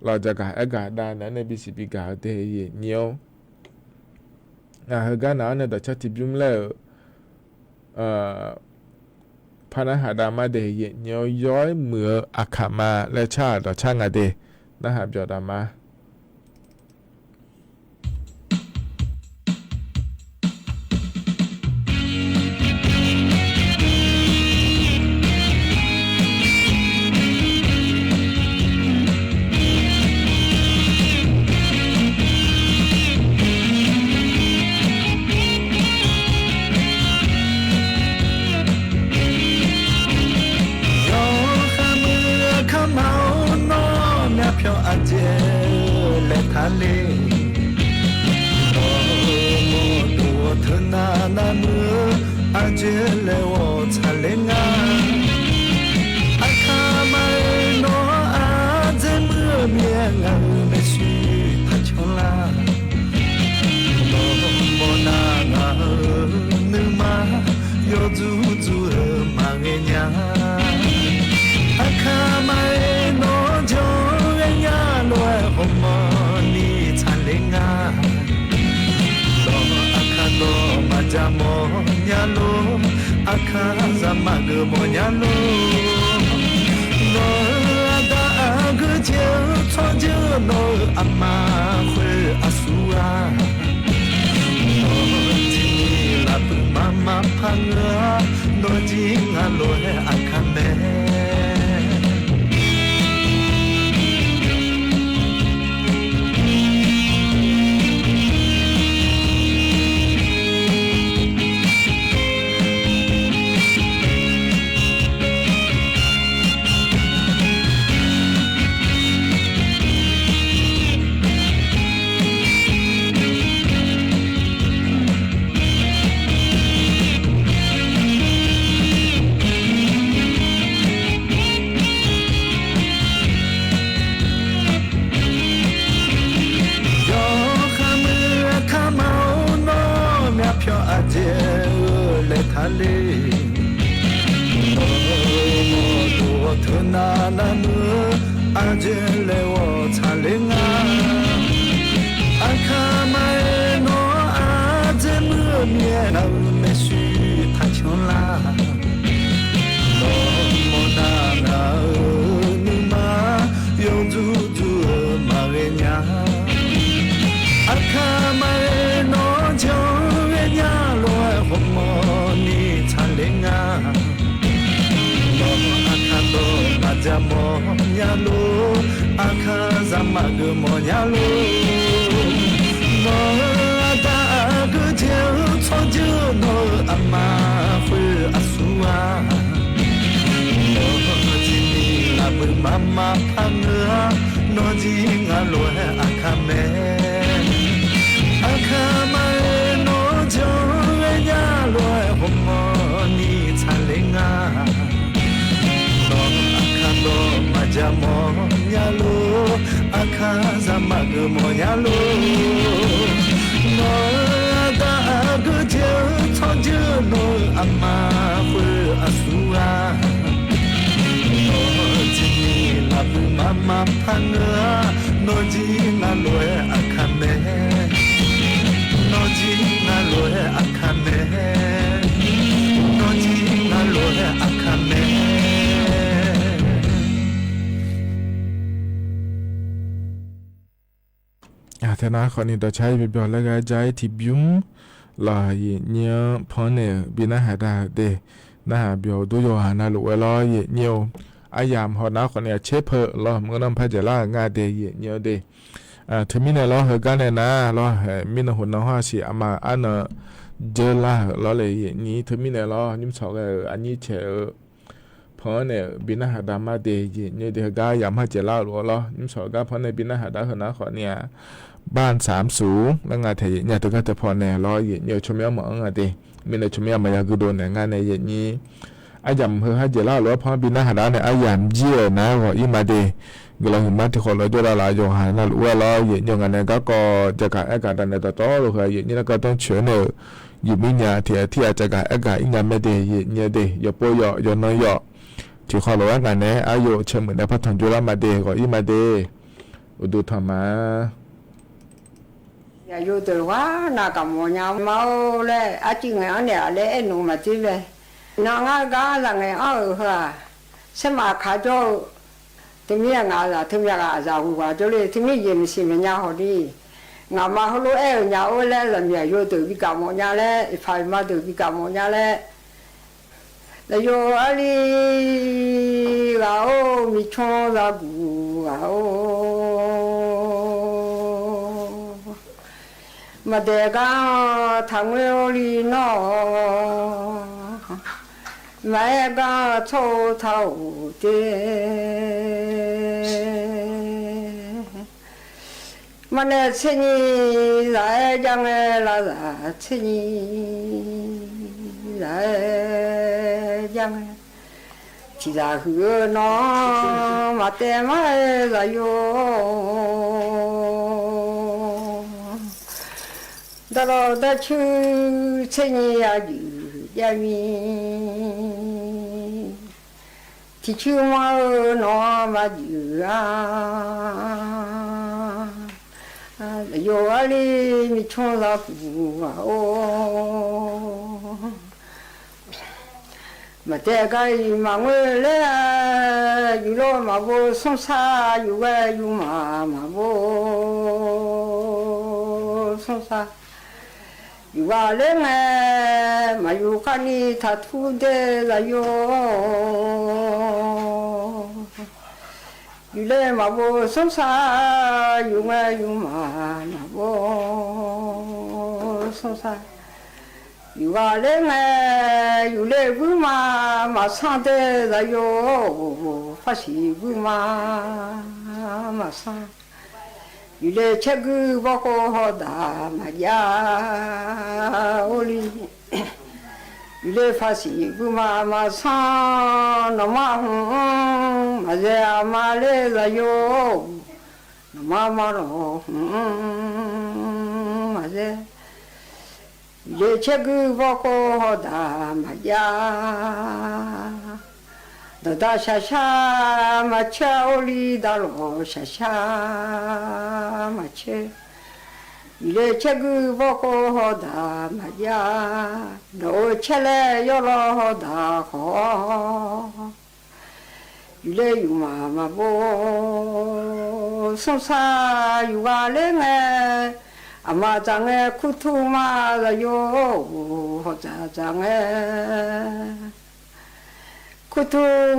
lawr jagaq aergaq dav naeq-aer nae bisiq bigaq-eu de yaeqnyir-eu. Ngaq heugar nav-anr nae dawqcar tiqbymr laer-euq par narhaq dav mar de yaeqnyir-eu. Yawr-aer muiq-eu aqkaq ma laer car-aq dawqcar nga de narhaq byawq dav ma. Yawqha muiq-eu aqkaq ma-or, nawr myavpyawq aqjeq laer taqler. Nawr mawrdo teunav navmuiq-eu aqjeq laer ghawq tsaqler nga. Aqkaq ma-aer nawr ardzae muiq-eu mir-aer ngaq-euq maershuir taq canlar. Nawr mawrnar ngaq-euq nuima yawdzuq dzuq-eu maqghae nya. Aqkaq ma-aer nawr janr ghaenya lof-aer ghawqmanrni tsaqler nga. Nawr aqkaq dawq maqja mawrnya lor. Aqkaq zaq maqgeuf mawrnya lor. Nawq-euq aqda aqgeu jeq-eu tsawrjeuq nawq-euq aqma khoer aqsur-a. Nawq-euq tiqni lafpuiq ma maqpar ngeur-a. Nawq jir nga lof-aer aqkaq mae. le. Nawq-euq mawqdoq-awr teunav nar muiq-eu ardzae laer ghawq tsaqler nga. Aqkaq maqaer nawq-anr ardzae muiq-eu mir-aer ngaq-euq maeqshi taqcanr lar. Nawq mawrnar ngaq-euq nuima yawdzuq dzuq-eu maqghae nya. Aqkaq maqaer nawq-anr janr ghae nya lof-aer ghawqmawni tsaqler nga. Nawq aqkaq dawq maqja mawrnya lor, aqkaq zaqmar geufmawf nya lor. Nawq-euq aqda aqgeu jeq-eu tsawrjeuq nawq-euq aqma khoer aqsur-a. Nawq-euq tiqni lafbuiq mama par ngeur-a, nawq jir nga lof-aer aqkaq mae. Aqkaq maqaer nawq-anr janr ghae nya lof-aer ghawqmawni tsaqler nga. Nawq aqkaq dawq maqja mawrnya lor, aqkaq zaqmar geufmawf nya lor. Nawq-euq aqda aqgeu jeq-eu tsawrjeuq nawq-euq aqma khoer aqsur-a. Nawq-euq tiqni lafbuiq mama par ngeur-a, nawq jir nga lof-aer aqkaq mae. Nawq jir nga lof-aer aqkaq mae. Nawq jir nga lof-aer aqkaq mae. Teunar khawfni dawqcar-ir byawq laer ghae jar-ir tiqbymr lawq, aqyuif nyir-anr pannaeq-euq bi narhaq dav-euq de. Narhaq byawq-eu dur yawqghaq navluf ghae lawr, aqyuif nyir-eu. Aryamq hawnar khawfni aqcer peu lawq, maqngeur nar par dzaeqlar-euq nga de, aqyuif nyir-eu de. Teumirnae lawr, heugar nae nar lawr, mirnan hawq nan hawr-aq siq aqma arnan dzeur lar-euq lawr le, aqyuif nyir. Teumirnae lawr, nymrshawq ghae-euq aqnyir caeq-eu pannaeq-euq bi narhaq dav ma de, aqyuif nyir-eu de. Heugar yamq har dzaeqlar-euq lof-aer lawr, nymrshawq gar pannaeq bi narhaq dav heunar khawfni-aq, บ้านสามสูง laer nga taeq, aqyuif nyir-eu teugar teupaw nae lawr, aqyuif nyir-eu tsawrmyanr maqanr nga de. Mirnae tsawrmyanr maqya guirdov naeq nga nae, aqyuif nyir. Aryamq heugar dzaeqlar-euq lof-aer pannaeq bi narhaq dav nae, aryamq jir-euq nar ghawq-ir ma de. Guiqlanq huiqma tiqkhawf lof-aer jawr dav laf yawqghaq navluf ghae lawr, aqyuif nyir-eu. Ngaq nae garkawv jagaq aergaq dav nae dawqtawvluf heu, aqyuif nyir nargawr danrcoeq-aer nae-euq yufmir nya tiq ghaq tir ghaq jagaq aergaq-ir nya mae de, aqyuif nyir-eu de. Yawqpov yawq yawqnan yawq tiqkhawf lof-aer ngaq nae aryawf caemuiq nae partanq jawrlar ma de, ghawq-ir ma de. Uqduq tanq ma. Aqyawf deuq-aq nav gaq mawf nya ma-or laer, arcuiv ngaeq-anr naeq-aq laer aernoeq maqdzer mae. Nan ngar gar zaq ngaeq-anr-euq heu-aq, saermaf kaq jawr-eu teumir-aq ngaq zaq teumir-aq aqzaq huiq ghaq jawrle, teumir jeq maqsiq maqnya hawq ni. Ngaqma heulof-aer-euq nya-or laer, zaqmiq aqyawf deuq bi gaq mawf nya laer, iqpaq iqma deuq bi gaq mawf nya laer, zaqyo arli ghaq-or, miqcmr zaguq ghaq-or, maqdaeq gar-anr taqngoer-or li nawr-awq, maqaer gar-anr tsawr-eu taq-awq te. Maqnaeq tser nyiq zaq-aer jav ngae, lavzaq tser nyiq zaq-aer jav ngae, tiqzaq huiq-eu nawr maqtaev mar-aer zaqyo. Darlawv darcuir tser nyiq aqjuif jav mir, tiqcuir mar-eu nawr maqjuif-a. Zaqyo arli miqcmr zaguq ghaq-or, maqdaeq gar-iq maqngoer ler-a. Yuflof maqbo smrsar, yufghae yufmaf maqbo smrsar. Yufghaq ler ngae, maqyuf kharni taqtur dae zaqyo. Yufler maqbo smrsar, yufngae yufmaf maqbo smrsar. Yufghaq ler ngae, yufler guirma maqsanr dae zaqyo. Farsiq guirma maqsanr. Yufler caerguir bawrkhov hawdaq maqjav-or li. Yufler farsiq guirma maqsanr, nawqma hmq-anr maqzae aqma ler zaqyo. Nawqma marlawq hmq-anr maqzae. Yufle caergui bawrkhov hawdaq maqjav. Dawqdaq shaqshaq maqcaer-a orli, daqlawq shaqshaq maqcaer. Yufle caergui bawrkhov hawdaq maqjav. Nawq-euq caerlaer yawlaw hawdaq khawf-awr, yufle yufmaf maqbov, smrsar yufghaq ler ngae, aqma dzaq ngae kurtur ma, zaqyo-or, hawdzaq dzaq ngae kurtur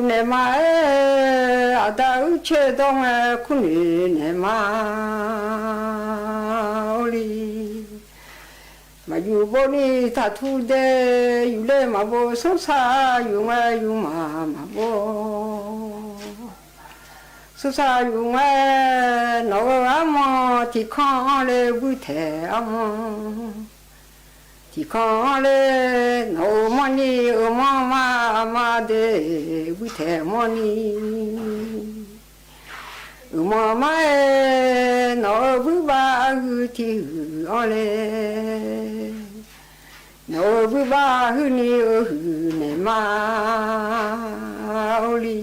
naeq ma-aer, aqda uircoer dawr ngae kurnoeq naeq ma, orli. Maqyuf bov ni taqtur dae, yufle maqbov smrsar yuf ngae yufmaf maqbov. Smrsar yuf ngae nawq-euq armawr tiqkanr-anr le buir taeq armawr. Tiqkanr-anr le nawq-euq mawrni-euq mawr ma, aqma de buir taeq mawrni. Euq mawr mar-aer nawq-euq buirbav arhuiq tiqhuiq-anr le. Nawq-euq buirbav huirni-eu huiq naeq ma, orli.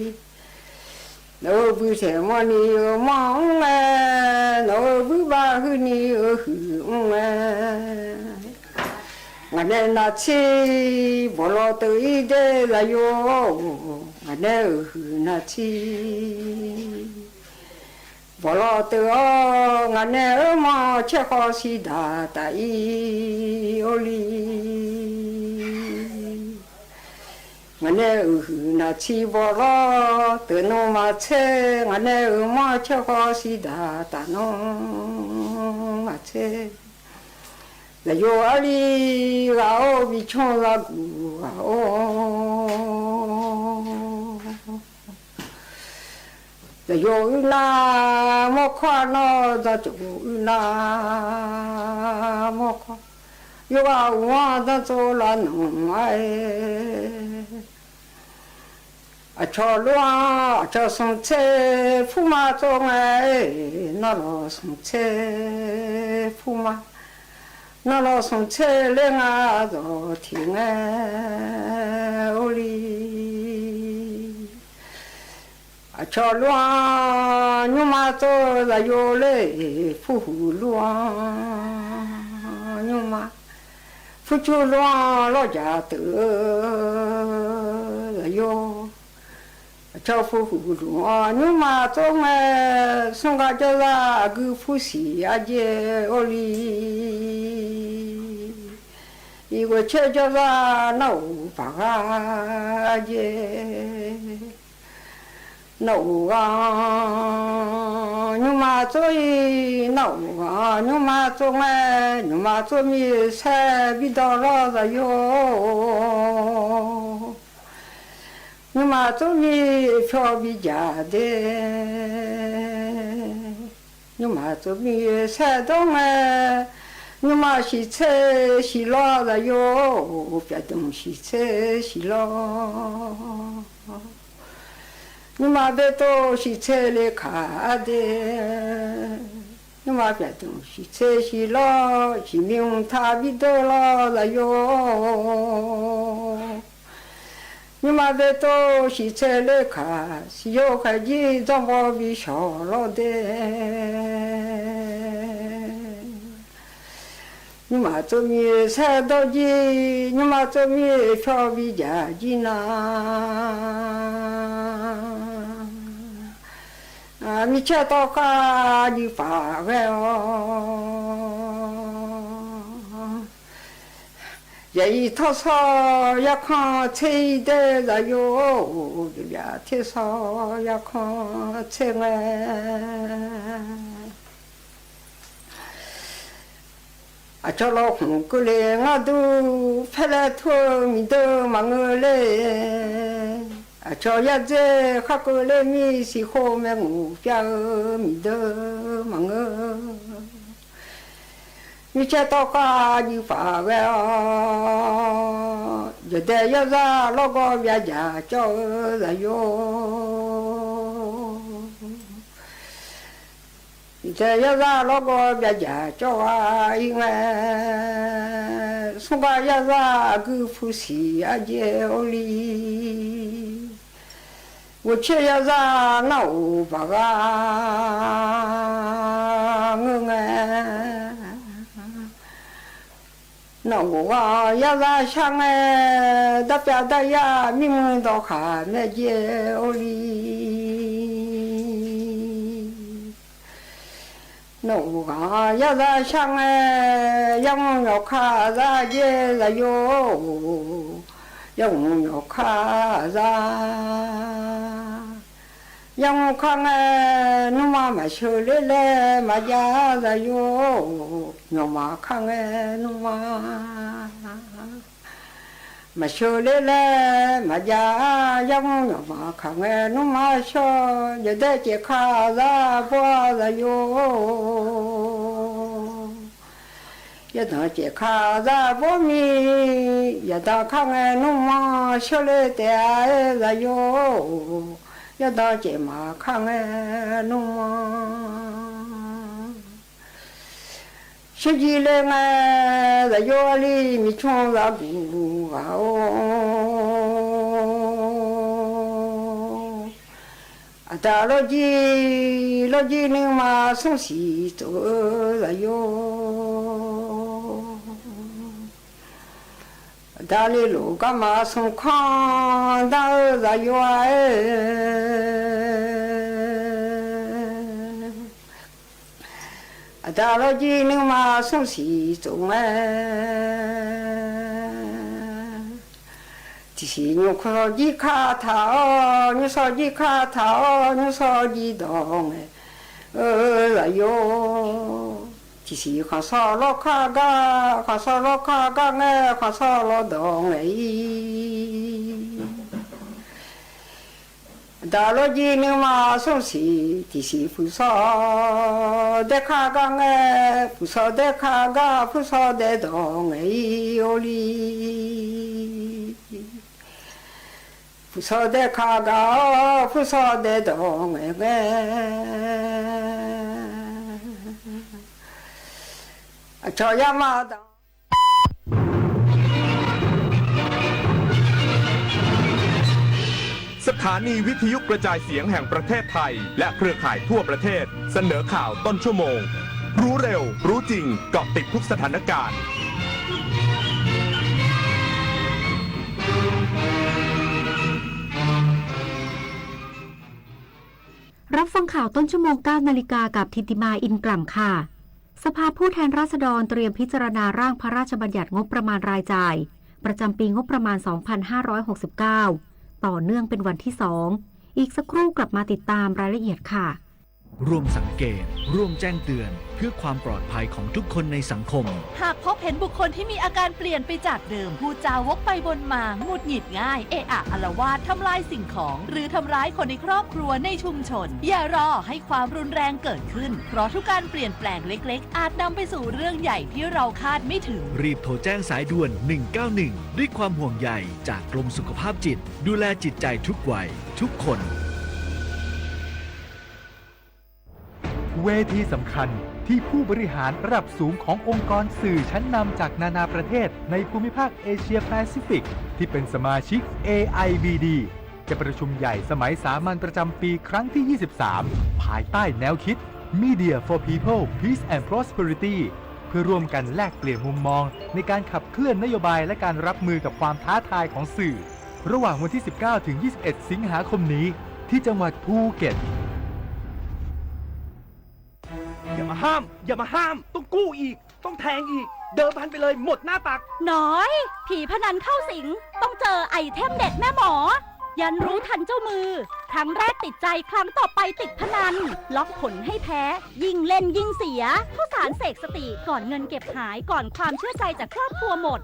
Nawq-euq buir taeq mawrni-eu mawr mr ngae, nawq-euq buirbav huirni-eu huiq mr ngae, ngaq nae navtsir bawqlaw teuv-ir dae, zaqyo-or, ngaq nae-euq huiq navtsir bawqlaw teuv-awr, ngaq nae-euq mawr caer khawf siqdaq taf-ir, orli. Ngaq nae-euq huiq navtsir bawqlaw teuv nmr maqtser, ngaq nae-euq mawr caer khawf siqdaq taf nmr maqtser. Zaqyo arli ghaq-or, bi canr zaguq ghaq-or. Zaqyo uirnar mawrkawr-a, nawr dzan tsov uirnar mawrkawr. Yawqghaq uqmawr dzan tsov lavnmq-aer. Aqcawq lof-anr aqcawq smq tser purma tsov ngae, nawr lawq smq tser purma. Nawr lawq smq tser ler nga, zawq tiq ngae, orli. Aqcawq lof-anr nymrma tsov zaqyo ler, purhuq lof-anr nymrma. Purcur lof-anr lawrjaq teuv-eu zaqyo. Aqcawq purhuq lof-anr nymrma tsov ngae, smr gar jawrzar aqgui pursiq arjaer, orli. Iq ghoeq caer jawrzar nar-euq paq ghar arjaer. Nawq-euq ghaq-anr nymrma tsov-ir, nawq-euq ghaq-anr nymrma tsov ngae, nymrma tsov mir-eu saer bi dawv lawr zaqyo. Nymrma tsov mir-eu pyawr bi jaq de. Nymrma tsov mir-eu saer dawr ngae, nymrma shiq tser shiq lawr zaqyo. Pyaqdmq shiq tser shiq lawr. Nymrma baetov shiq tser le kaq-a de. Nymrma pyaqdmq shiq tser shiq lawr, shiq mir mq taq bi deur lawr zaqyo. Nymrma baetov shiq tser ler kaq, siqyo khaeq jir dzanrbaw bi shawq lawr de. Nymrma tsov mir-eu saer dawr jir, nymrma tsov mir-eu pyawr bi jaq jir nar, micaer tawrkar juif paq ghae-awr, yaq-iq tawrshawr yarkanr tser-ir dae zaqyo, yaq tersawr yarkanr tser ngae. Aqcawq lawkhmq keuvle ngar dur, paerlaer tur-eu miqdeuv maqngeur ler. Aqcawq yadzer khar keuvle mir, siqkhov maerngoq pyav-eu miqdeuv maqngeur. Mircaer tawrkar juif paq ghae-awr, jawqdae yarzar lawrgawv byavjaq cawv-eu zaqyo. Jawqdae yarzar lawrgawv byavjaq cawv ghaq-ir ngae. Smrgar yarzar aqguir pu siq arjaev-awr li. Ghovcaer yarzar nar-euq baqgha ngeur ngae, nawq ghof ghaq yarzar shar ngae, darpyav daryar mirmuiq dawqkhaq maerjaev-awr li. Nawq ghof ghaq yarzar shar ngae, yarmr myawqka zar jaev zaqyo-or. Yarmr myawqka zar, yarmr kar ngae, nuima maqsheu ler laer maqjav zaqyo-or. Myawqmaf kar ngae nuima maqsheu ler laer maqjav, yarmr myawqmaf kar ngae nuima shawr, yawdaef caevka zar bawr zaqyo-or. Yawdanq caevka zar bawr mir, yawdanq kar ngae nuima shawr ler taef-a-aer zaqyo-or. Yawdanq caevmaf kar ngae nuima shawrjir ler ngae, zaqyo arli mircmr zaqguq ghaq-or. Aqda lawrjir, lawrjir nuima smr siq tsof-eu zaqyo. Aqda le lof garma smq kanr dar-eu zaqyo-a-aer. Aqda lawrjir nuima smr siq tsof ngae, tiqsiq nymrkawr jir kar taq-awr, nymrshawr jir kar taq-awr, nymrshawr jir dawq ngae-eu zaqyo. Tiqsiq khanqshawr lawrkar gar, khanqshawr lawrkar gar ngae, khanqshawr lawrdawq ngae-ir. Aqda lawrjir nuima smr siq tiqsiq puqshawr daerkar gar ngae, puqshawr daerkar gar puqshawr daerdawq ngae-ir-awr li. Puqshawr daerkar gar-awr puqshawr daerdawq ngae ngae, aqcawq yarma daq สถานีวิทยุกระจายเสียงแห่งประเทศไทย และเครือข่ายทั่วประเทศ เสนอข่าวต้นชั่วโมง รู้เร็ว รู้จริง เกาะติดทุกสถานการณ์ รับฟังข่าวต้นชั่วโมง เก้านาฬิกา กับธิติมา อินกล่ำค่ะ สภาผู้แทนราษฎรเตรียมพิจารณาร่างพระราชบัญญัติงบประมาณรายจ่าย ประจำปีงบประมาณ สองพันห้าร้อยหกสิบเก้า ต่อเนื่องเป็นวันที่สอง อีกสักครู่กลับมาติดตามรายละเอียดค่ะ ร่วมสังเกต ร่วมแจ้งเตือน เพื่อความปลอดภัยของทุกคนในสังคม หากพบเห็นบุคคลที่มีอาการเปลี่ยนไปจากเดิม พูดจาวกไปวนมา หงุดหงิดง่าย เอะอะอาละวาด ทำลายสิ่งของ หรือทำร้ายคนในครอบครัว ในชุมชน อย่ารอให้ความรุนแรงเกิดขึ้น เพราะทุกการเปลี่ยนแปลงเล็กๆ อาจนำไปสู่เรื่องใหญ่ที่เราคาดไม่ถึง รีบโทรแจ้งสายด่วน หนึ่งเก้าหนึ่ง ด้วยความห่วงใยจากกรมสุขภาพจิต ดูแลจิตใจทุกวัย ทุกคน เวทีสำคัญที่ผู้บริหารระดับสูงขององค์กรสื่อชั้นนำจากนานาประเทศในภูมิภาคเอเชียแปซิฟิกที่เป็นสมาชิก เอไอบีดี จะประชุมใหญ่สมัยสามัญประจำปีครั้งที่ ยี่สิบสาม ภายใต้แนวคิด Media for People, Peace and Prosperity เพื่อร่วมกันแลกเปลี่ยนมุมมองในการขับเคลื่อนนโยบายและการรับมือกับความท้าทายของสื่อ ระหว่างวันที่ สิบเก้า ถึง ยี่สิบเอ็ด สิงหาคมนี้ ที่จังหวัดภูเก็ต อย่ามาห้าม อย่ามาห้าม ต้องกู้อีก ต้องแทงอีก เดิมพันไปเลย หมดหน้าตัก น้อย ผีพนันเข้าสิง ต้องเจอไอเทมเด็ดแม่หมอ ยันรู้ทันเจ้ามือ ครั้งแรกติดใจ ครั้งต่อไปติดพนัน ล็อกผลให้แพ้ ยิ่งเล่นยิ่งเสีย ข้าวสารเสกสติ ก่อนเงินเก็บหาย ก่อนความเชื่อใจจากครอบครัวหมด